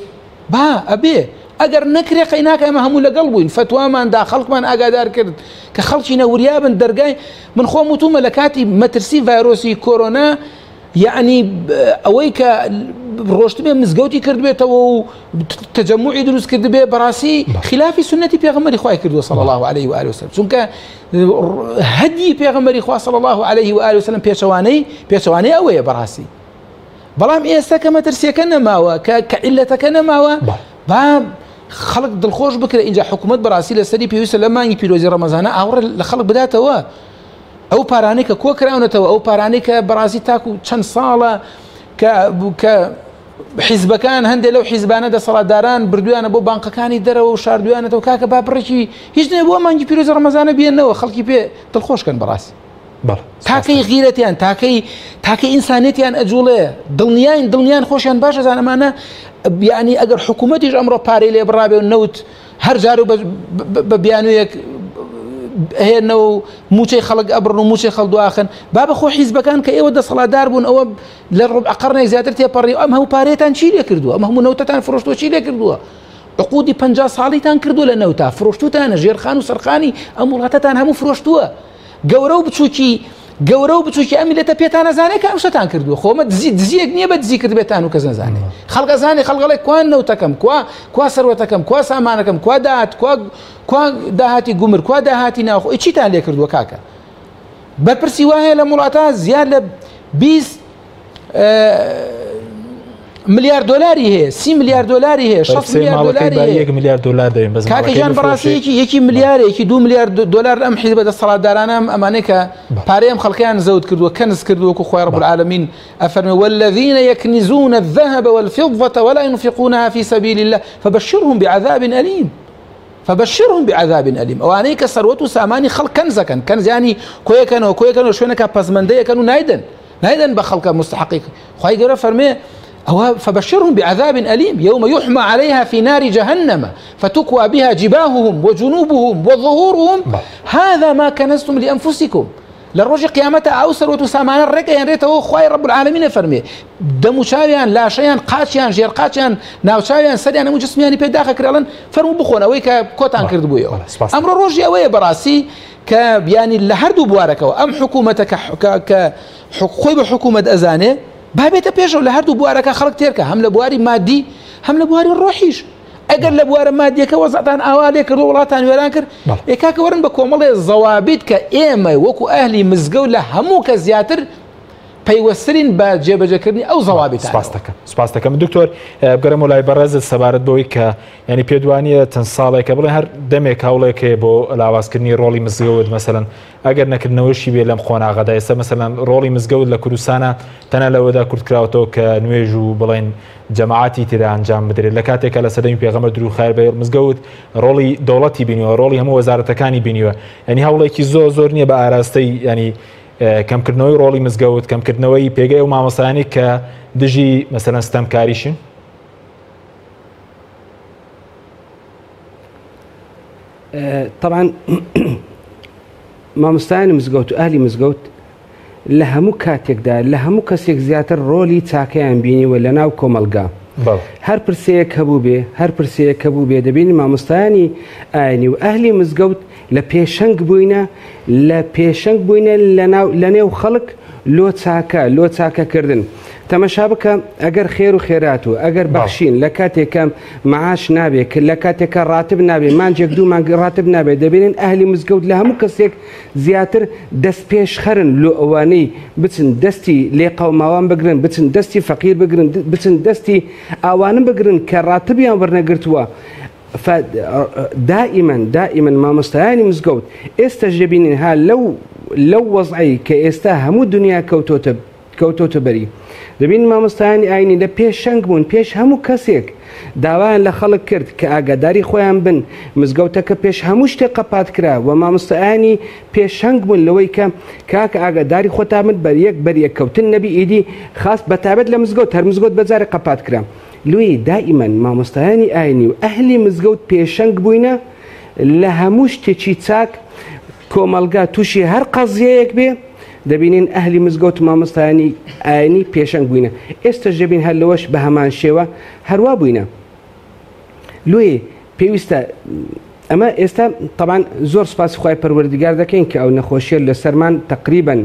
با ئەبێ ئەگەر نەکرێ قەیناکە ئەمە هەموو لەگەڵ بووین فتوامان دا خەڵکمان ئاگادار کرد کە خەڵکی نەوریابن دەرگای من خۆم وتومە لە کاتی مەترسی ڤایرۆسی کۆرۆنا یەعنی ئەوەی کە ڕۆشتبێ مزگەوتی کردبێتەوە و تەجەموعی دروست کردبێ بەڕاستی خلافی سنەتی پێغەمبەری خوای کردووە صلی الله علیه و آله وسلم چونکە هەدی پێغەمبەری خوا صلی الله علیه و آله وسلم پێچەوانەی پێچەوانەی ئەوەیە بەڕاستی بەڵام ئێستا کە مەترسیەکە نەماوە کە کە عیلەتەکە نەماوە با خەڵک دڵخۆش بکرێ اینجا حکوومەت بەڕاستی لەسەری پێویستە لە مانگی پیرۆزی ڕەمەزانە ئاوڕ لە خەڵک بداتەوە ئەو پارانەی کە کۆکراونەتەوە ئەو پارانەی کە بەڕاستی تاکو چەند ساڵە کە کە حیزبەکان هەندێک لەو حیزبانە دەسەڵاتداران بردویانە بۆ بانقەکانی دەرەوە و شاردویانەتەوە کاکە با بڕێکی هیچ نێ بۆ مانگی پیرۆزی ڕەمەزانە بێنەوە خەڵکی پێ دڵخۆشکەن بەڕاستی تاکەی غیرەتیان تاکەی تاکە ئینسانێتیان ئەجوڵێ دڵنیاین دڵنیان خۆشیان باش ئەزانەمانە بیانی ئەگەر حکوومەتیش ئەمڕۆ پارەی لێ بڕابێ و نەوت هەر جار و بە بیانوویەک ئەهێنەوە و موچەی خەڵک ئەبڕن و موچەی خەڵ دواخن با بەخۆ حیزبەکان کە ئێوە دەسەڵاتدار بوون ئەوە لە ڕبع قەرنێک زیاتر تێپەڕی ئەم هەموو پارەیەتان چی لێ کردووە ئەم هەموو نەوتەتان فرۆشتووە چی لێ کردووە عقودی 50 ساڵیتان کردووە لە نەوتا فرۆشتوتانە ژێرخان و سەرخانی ئەم وڵاتەتان هەموو فرۆشتووە گەورە و بچووکی گەورە و بچووکی ئەم میللەتە پێتان ئەزانێ کە ئەم شتان کردووە خۆمە دزی دزیەک نییە بە دزی کردبێتان و کەس نەزانێ خەڵک ئەزانێ خەڵک ئەڵێ کوا نەوتەکەم کوا کوا سەروەتەکەم کوا سامانەکەم کوا داهات کوا کوا داهاتی گومر کوا داهاتی ناوخۆ چیتان لێ کردووە کاکە بەرپرسی وایە لە وڵاتە زیاد لە 20 ملیار دۆلاری هەیە سی ملیار دۆلاری هەیە 6 ملیار دۆلاری هەیە یەک ملیار دۆلار دەوێن بەس کاکە گیان بەڕاستی یەکی یەکی ملیارێکی دو ملیار دۆلار ئەم حیزبە دەسەڵاتدارانە ئەم ئەمانەی کە پارەی ئەم خەڵکیان زەوت کردووە کەنز کردووە وەکو خوای رب العالمین ئەفەرمێ والذین يكنزون الذهب والفضة ولا ينفقونها في سبيل الله فبشرهم بعذاب أليم فبشرهم بعذاب أليم ئەوانەی کە سەروەت و سامانی خەڵک کەنزەکەن کەنزیانی کۆیەکەنەوە کۆیەکەنەوە شوێنەکە پەزمەندەیەکەن و نایدەن نایدەن بە خەڵکە مستحقی خوای گەورە فەرمێ ئەوە فبشرهم بعذاب أليم يوم يحمى عليها في نار جهنم فتكوى بها جباههم وجنوبهم وظهورهم هذا ما كنزتم لأنفسكم لە ڕۆژی قیامەتە ئەو سەروەت و سامانە ڕێک ئەیانرێتەوە خوای رب العالمین ئەفەرمێ دەموچاویان لاشەیان قاچیان ژێرقاچیان ناوچاویان سەریان هەموو جسمیانی پێ داخە کرێڵن فەرموو بخۆن ئەوەی کە کۆتان کردبوویەوە ئەمڕۆ ڕۆژی ئەوەیە بەڕاستی کە بیانی لە هەردوو بوارەکەەوە ئەم حکوومەتە کە کە خۆی بە حکوومەت ئەزانێ با بێتە پێشەوە لە هەردوو بوارەکە خەڵک تێرکە هەم لە بواری مادی هەم لە بواری ڕۆحیش ئەگەر لە بوارە مادیەکە وەزعتان ئاوا لێ کرد و وڵاتان وێران کرد ئێ کاکە وەرن بە کۆمەڵێ زەوابیت کە ئێمە وەکو ئەهلی مزگەوت لە هەموو کە زیاتر پەیوەسترین بە جێبەجێکردنی ئەو زەوابیتانەوە. سپاس دەکەم سپاس دەکەم دکتۆر بگەڕێمەوە لای بەڕێزت سەبارەت بەوەی کە یعنی پێت وانییە چەند ساڵێکە بڵێ هەر دەمێک هەوڵێک هەیە بۆ لاوازکردنی ڕۆڵی مزگەوت مەسەلەن ئەگەر نەکردنەوەشی بێ لەم قۆناغەدا ئێستا مەسەلەن ڕۆڵی مزگەوت لە کوردستانە تەنها لەوەدا کورتکراوەتەوە کە نوێژ و بڵێن جەماعەتی تێدا ئەنجام بدرێت لە کاتێکا لە سەردەمی پێغەمبەر درود خیر بێ مزگەوت ڕۆڵی دەوڵەتی بینیوە ڕۆڵی هەموو وەزارەتەکانی بینیوە ینی هەوڵێکی زۆر زۆر نییە بە ئاراستەی ینی کەمکردنەوەی ڕۆڵی مزگەوت کەمکردنەوەی پێگەی و مامۆستایانی کە دژی مەسەلەن ستەمکاریشن طبعا مامۆستایانی مزگەوت و ئەهلی مزگەوت لە هەموو کاتێکدا لە هەموو کەسێک زیاتر ڕۆلی چاکەیان بینیوە لە ناو کۆمەڵگا. هەر پرسەیەک هەبووبێ هەر پرسەیەک هەبووبێ دەبینین مامۆستایانی ئاینی و ئەهلی مزگەوت لە پێشەنگ بووینە لە پێشەنگ بووینە لە ناو لە نێو خەڵک لۆ چاکە لۆ چاکەکردن. تەمەشا بکە ئەگەر خێر و خێرات و ئەگەر بەخشین لە کاتێکە معاش نابێ لە کاتێکە ڕاتب نابێ مانجێک دوو مانگ ڕاتب نابێ دەبینین ئەهلی مزگەوت لە هەموو کەسێک زیاتر دەستپێشخەرن لۆ ئەوانەی بچن دەستی لێقەوماوان بگرن، بچن دەستی فەقیر بگرن، بچن دەستی ئاوانە بگرن کە ڕاتبیان وەرنەگرتووە، ف دائیمەن دائیمەن مامۆستایانی مزگەوت ئێستەش دەبینین ها لەو لەو وەزعەی کە ئێستا هەموو دنیا کەوتۆتە کەوتۆتە بەری دەبینین مامۆستایانی ئاینی لە پێشەنگ بوون پێش هەموو کەسێک داوایان لە خەڵک کرد کە ئاگاداری خۆیان بن مزگەوتەکە پێش هەموو شتێک قەپات کرا و مامۆستایانی پێشەنگ بوون لەوەی کە کاکە ئاگاداری خۆتان بن بەریەک بەریەک کەوتن نەبی ئیدی خاس بەتایبەت لە مزگەوت هەر مزگەوت بەجارێک قەپات کرا. لۆیە دائیمەن مامۆستایانی ئاینی و ئەهلی مزگەوت پێشەنگ بووینە لە هەموو شتێکی چاک کۆمەڵگا تووشی هەر قەزیەیەک بێ دەبینین ئەهلی مزگەوت و مامۆستایانی ئاینی پێشەنگ بووینە ئێستەش دەبین هەر لەوەش بە هەمان شێوە هەروا بووینە لۆیە پێویستە ئەمە ئێستا تەبان زۆر سپاسی خوای پەروەردگار دەکەین کە ئەو نەخۆشیە لەسەرمان تەقریبەن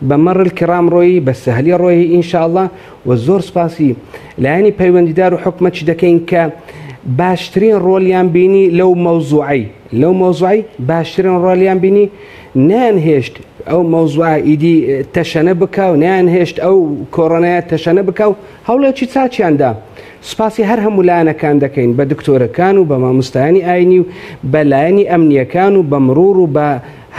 بە مر الکرام ڕۆیی بە سەهلی ڕۆیی ان شاء اللە و زۆر سپاسی لایەنی پەیوەندیدار و حکومەتیش دەکەین کە باشترین ڕۆلیان بینی لەو مەوزوعەی لەو مەوزوعی باشترین ڕۆلیان بینی نیان هێشت ئەو مەوزوع ئیدی تەشەنە بکا و نیان هێشت ئەو کۆرۆنایە تەشەنە بکا و هەوڵێکی چاکیان دا. سوپاسی هەر هەموو لایەنەکان دەکەین، بە دکتۆرەکان و بە مامۆستایانی ئاینی و بە لایەنی ئەمنییەکان و بە مروور و بە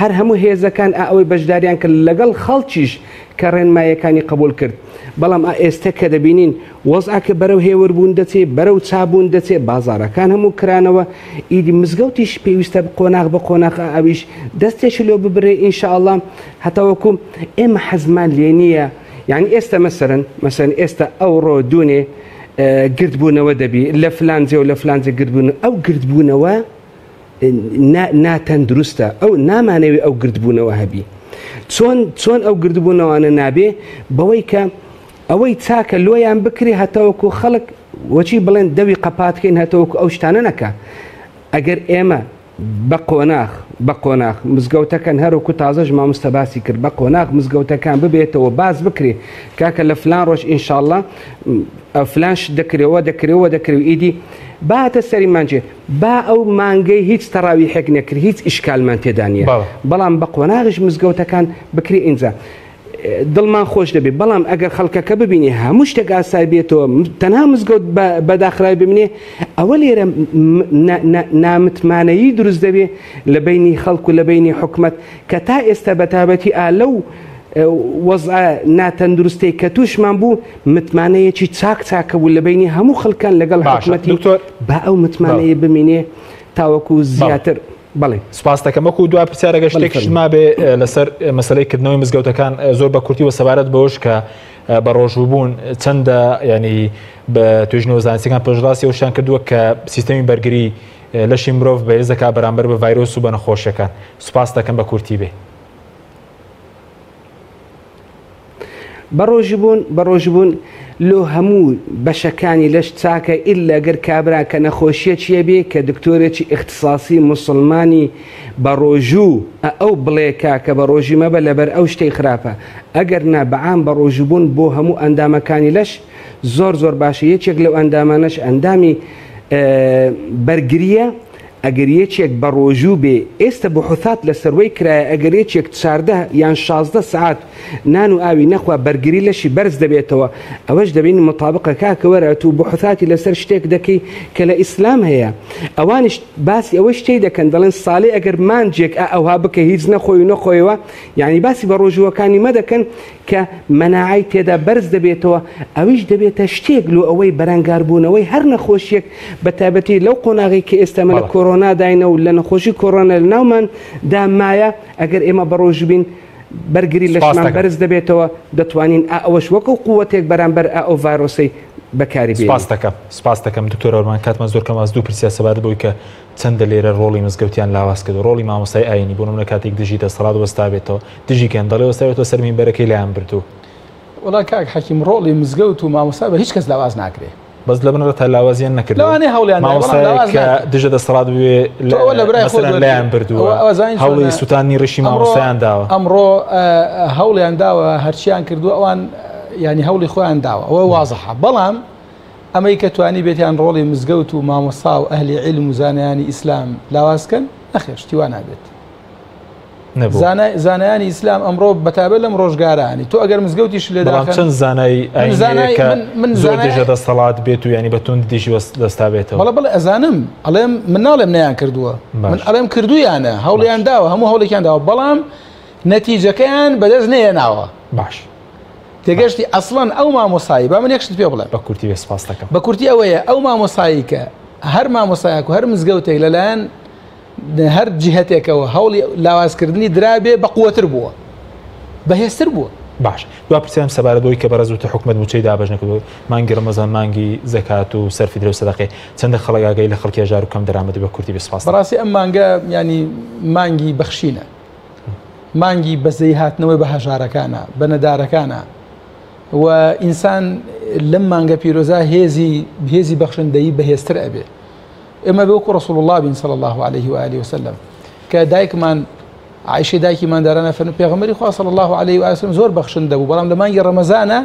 هەر هەموو هێزەکان ئا ئەوەی بەشداریان کرد لەگەڵ خەڵکیش کە ڕێنماییەکانی قبوڵ کرد. بەڵام ئا ئێستە کە دەبینین وەزعەکە بەرەو هێوربوون دەچێ، بەرەو چابوون دەچێ، بازاڕەکان هەموو کرانەوە، ئیدی مزگەوتیش پێویستە قۆناغ بە قۆناغ ئا ئەویش دەستێکی لۆ ببرێ ان شاء اللە هەتاوەکو ئێمە حەزمان لێ نییە یانی ئێستا مەسەرەن مەسەن ئێستا ئەوڕۆ دوونێ گردبوونەوە دەبی لە فلان جێ و لە فلان جێ گردبوون ئەو گردبوونەوە ناتەندروستە ئەو نامانەوێ ئەو گردبوونەوە هەبی چۆن چۆن ئەو گردبوونەوانە نابێ بەوەی کە ئەوەی چاکە لۆیان بکرێ هەتاوەکو خەڵک وەچی بڵێن دەوی قەپاتکەین هەتەوەکو ئەو شتانە نەکە ئەگەر ئێمە بە قۆناخ بە قۆناخ مزگەوتەکەن هەروەکو تازەش مامۆستا باسی کرد بە قۆناخ مزگەوتەکان ببێتەوە باس بکرێ کاکە لە فلان ڕۆژ ئینشاڵڵا فلان شت دەکرێەوە دەکرێەوە دەکرێ و ئیدی باتە سەری مانجێ با ئەو مانگەی هیچ تەڕاویحێک نەکرد هیچ ئیشکالمان تێدا نییە بەڵام بە قۆناغیش مزگەوتەکان بکرێ ئینجا دڵمان خۆش دەبێت بەڵام ئەگەر خەڵکەکە ببینێ هەموو شتێک ئاسای بێتەوە تەنها مزگەوت بە داخراوی بمینێ ئەوە لێرە نامتمانەیی دروست دەبێ لە بینی خەڵک و لە بینی حکومەت کە تا ئێستا بە تابەتی ئا لەو وەزع ناتەندروستەی کە تووشمان بوو متمانەیەکی چاک چاکە بوو لە بینی هەموو خەڵکان لەگەڵ حکومەتی با ئەو متمانەیە بمینێ تاوەکو زیاتر بەڵێ. سوپاست دەکەم. وەکو دوا پرسیار ئەگەر شتێکیشت مابێ لەسەر مەسەلەی کردنەوەی مزگەوتەکان زۆر بە کورتی و سەبارەت بەوەش کە بە ڕۆژووبوون چەندە ینی بە توێژینەوە زانستیەکان پێشڕاستی ئەوشیان کردووە کە سیستەمی بەرگری لەشی مرۆڤ بەهێز دەکات بەرامبەر بە ڤایرۆس و بە نەخۆشیەکان. سوپاست دەکەم بە کورتی بێ. بەڕۆژوبوون بەڕۆژوبوون لۆ هەموو بەشەکانی لەش چاکە ئیلا گەر کابرا کە نەخۆشیەکی هەبێ کە دکتۆرێکی ئیختساسی موسڵمانی بەڕۆژوو ە ئەو بڵێ کاکە بەڕۆژی مەبە لەبەر ئەو شتەی خراپە ئەگەر نا بەعام بەڕۆژوبوون بۆ هەموو ئەندامەکانی لەش زۆر زۆر باشە یەکێک لەو ئەندامانەش ئەندامی بەرگریە ئەگەر یەکێک بەڕۆژوو بێ ئێستە بحوثات لەسەروەی کرایە ئەگەر یەکێک 14 یان 16 سەعات نان و ئاوی نەخوا بەرگری لەشی بەرز دەبێتەوە ئەوەش دەبینی مطابقە کاکە وەرە ئەتوو بحوثاتی لەسەر شتێک دەکەی کە لە ئیسلام هەیە ئەوانیش باسی ئەوەش تێی دەکەن دەڵێن ساڵێ ئەگەر مانجێک ئا ئەوها بکە هیچ نەخۆی و نەخۆیەوە یعنی باسی بە ڕۆژووەکانی مەدەکەن کە مەناعەی تێدا بەرز دەبێتەوە ئەویش دەبێتە شتێک لۆ ئەوەی بەرەنگاربوونەوەی هەر نەخۆشیەک بە تایبەتی لەو قۆناغی کە ئێستا مە لە کۆرۆناداینە و لە نەخۆشی کۆرۆنا لە ناومان دا مایە ئەگەر ئێمە بەڕۆژوو بین بەرگری لەشمان بەرز دەبێتەوە دەتوانین ئا ئەوەش وەکو قووەتێک بەرامبەر ئا ئەو ڤایرۆسەی بەکاری بێنین. سپاست دەکەم سپاست دەکەم دکتۆر ئەورمان کاتمان زۆر کەمە دوو پرسیار سەبارەت بەوەی کە چەندە لێرە ڕۆڵی مزگەوتیان لاواز کردو ڕۆڵی مامۆستای ئاینی بۆ نمونە کاتێک دژی دەسەڵات وەستابێتەوە دژی گەندەڵی وەستابێتەوە سەر مینبەرەکەی لایان بردوو. وەڵا کاک حەکیم ڕۆڵی مزگەوت و مامۆستا بە هیچ کەس لاواز ناکرێ. بەس لە بنەڕەتا لاوازیان نەکردووە. لەوانەیە هەوڵیان دابێ بەڵام لاواز مامۆستایەک کە ناکرێ. دژە دەسەڵات بوێ تۆ ئەوە لە برای خۆت مەسەلەن وەرگرە. لایان بردووە ئەوە ئەزانی چۆنە هەوڵی سوتاندنی ڕیشی ئەمڕۆ مامۆستایان داوە. ئەمڕۆ هەوڵیان داوە هەرچیان کردووە ئەوان یانی هەوڵی خۆیان داوە ئەوە وازحە بەڵام ئەمەی کە توانی بێتیان ڕۆڵی مزگەوت و مامۆستا و ئەهلی عیلم و زانایانی ئیسلام لاواز کەن نەخێر شتی وا نابێت. زانایانی ئیسلام ئەمڕۆ بەتابەت لەم ڕۆژگارانی تۆ ئەگەر مزگەوتیش لێ بەڵام چەند زانای ئایینی کە من زۆر دژە دەسەڵات بێت و ینی بە توند دژی دەستا بێتەوە بەڵێ بەڵێ ئەزانم ئەڵێم من ناڵێم نەیان کردووە من ئەڵێم کردویانە هەوڵیان داوە هەموو هەوڵێکیان داوە بەڵام نەتیجەکەیان بەدەست نەیەناوە باش تێگەشتی ئەسڵەن ئەو مامۆسایی با من یەک شت پێ بڵێم بە کورتی بێ سپاس دەکەم بە کورتی ئەوەیە ئەو مامۆسایی کە هەر مامۆسایەک و هەر مزگەوتێک لەلایەن هەر جیهەتێکەوە هەوڵی لاوازکردنی درابێ بەقوەتر بووە، بەهێزتر بووە. باش دوا پرسیارم سەبارەت بەوەی کە بەڕێز وتت حکومەت مووچەی دابەش نەکردووە، مانگی ڕەمەزان مانگی زەکات و سەرفی درە و سەدەقەیە، چەندە خەڵک ئاگای لە خەڵکی هەژار و کەم دەرامەت بە کورتی بێ سوپاس. بەڕاستی ئەم مانگە یانی مانگی بەخشینە، مانگی بەزەیی هاتنەوەی بە هەژارەکانە، بە نەدارەکانە و ئینسان لەم مانگە پیرۆزە هێزی هێزی بەخشندەیی بەهێزتر ئەبێ. ئێمە وەکو ڕسول الله بین صلی الله علیه و آله وسلم کە دایکمان عائشەی دایکی ماندارانە فەرمووی پێغەمبەری خوا صلی الله علیه و آله زۆر بەخشندە بوو بەڵام لە مانگی ڕەمەزانە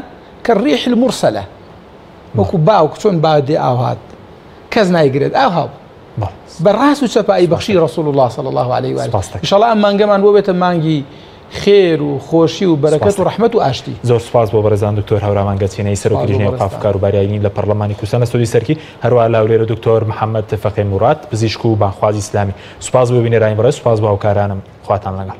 کە ڕیح المرسلە وەکو باوک چۆن با دێ ئاو هات کەس نایگرێت ئاو هاو بە ڕاست و چەپایی بەخشی ڕسول الله صلی الله علیه و آله ان شاء الله ئەم مانگەمان بۆ بێتە مانگی خێر و خۆشی و بەرەکەت و ڕەحمەت و ئاشتی. زۆر سوپاس بۆ بەڕێزان دکتۆر هەورامان گەچینەیی سەرۆکی لیژنەی ئەوقاف و کاروباری ئایینی لە پەڕلەمانی کوردستان لە ستۆدیۆی سەرکی، هەروەها لە هەولێرە دکتۆر محەمەد فەقێ موراد پزیشک و بانگخوازی ئیسلامی. سوپاس بۆ بینەرانی بەڕێز، سوپاس بۆ هاوکارانم. خواتان لەگەڵ.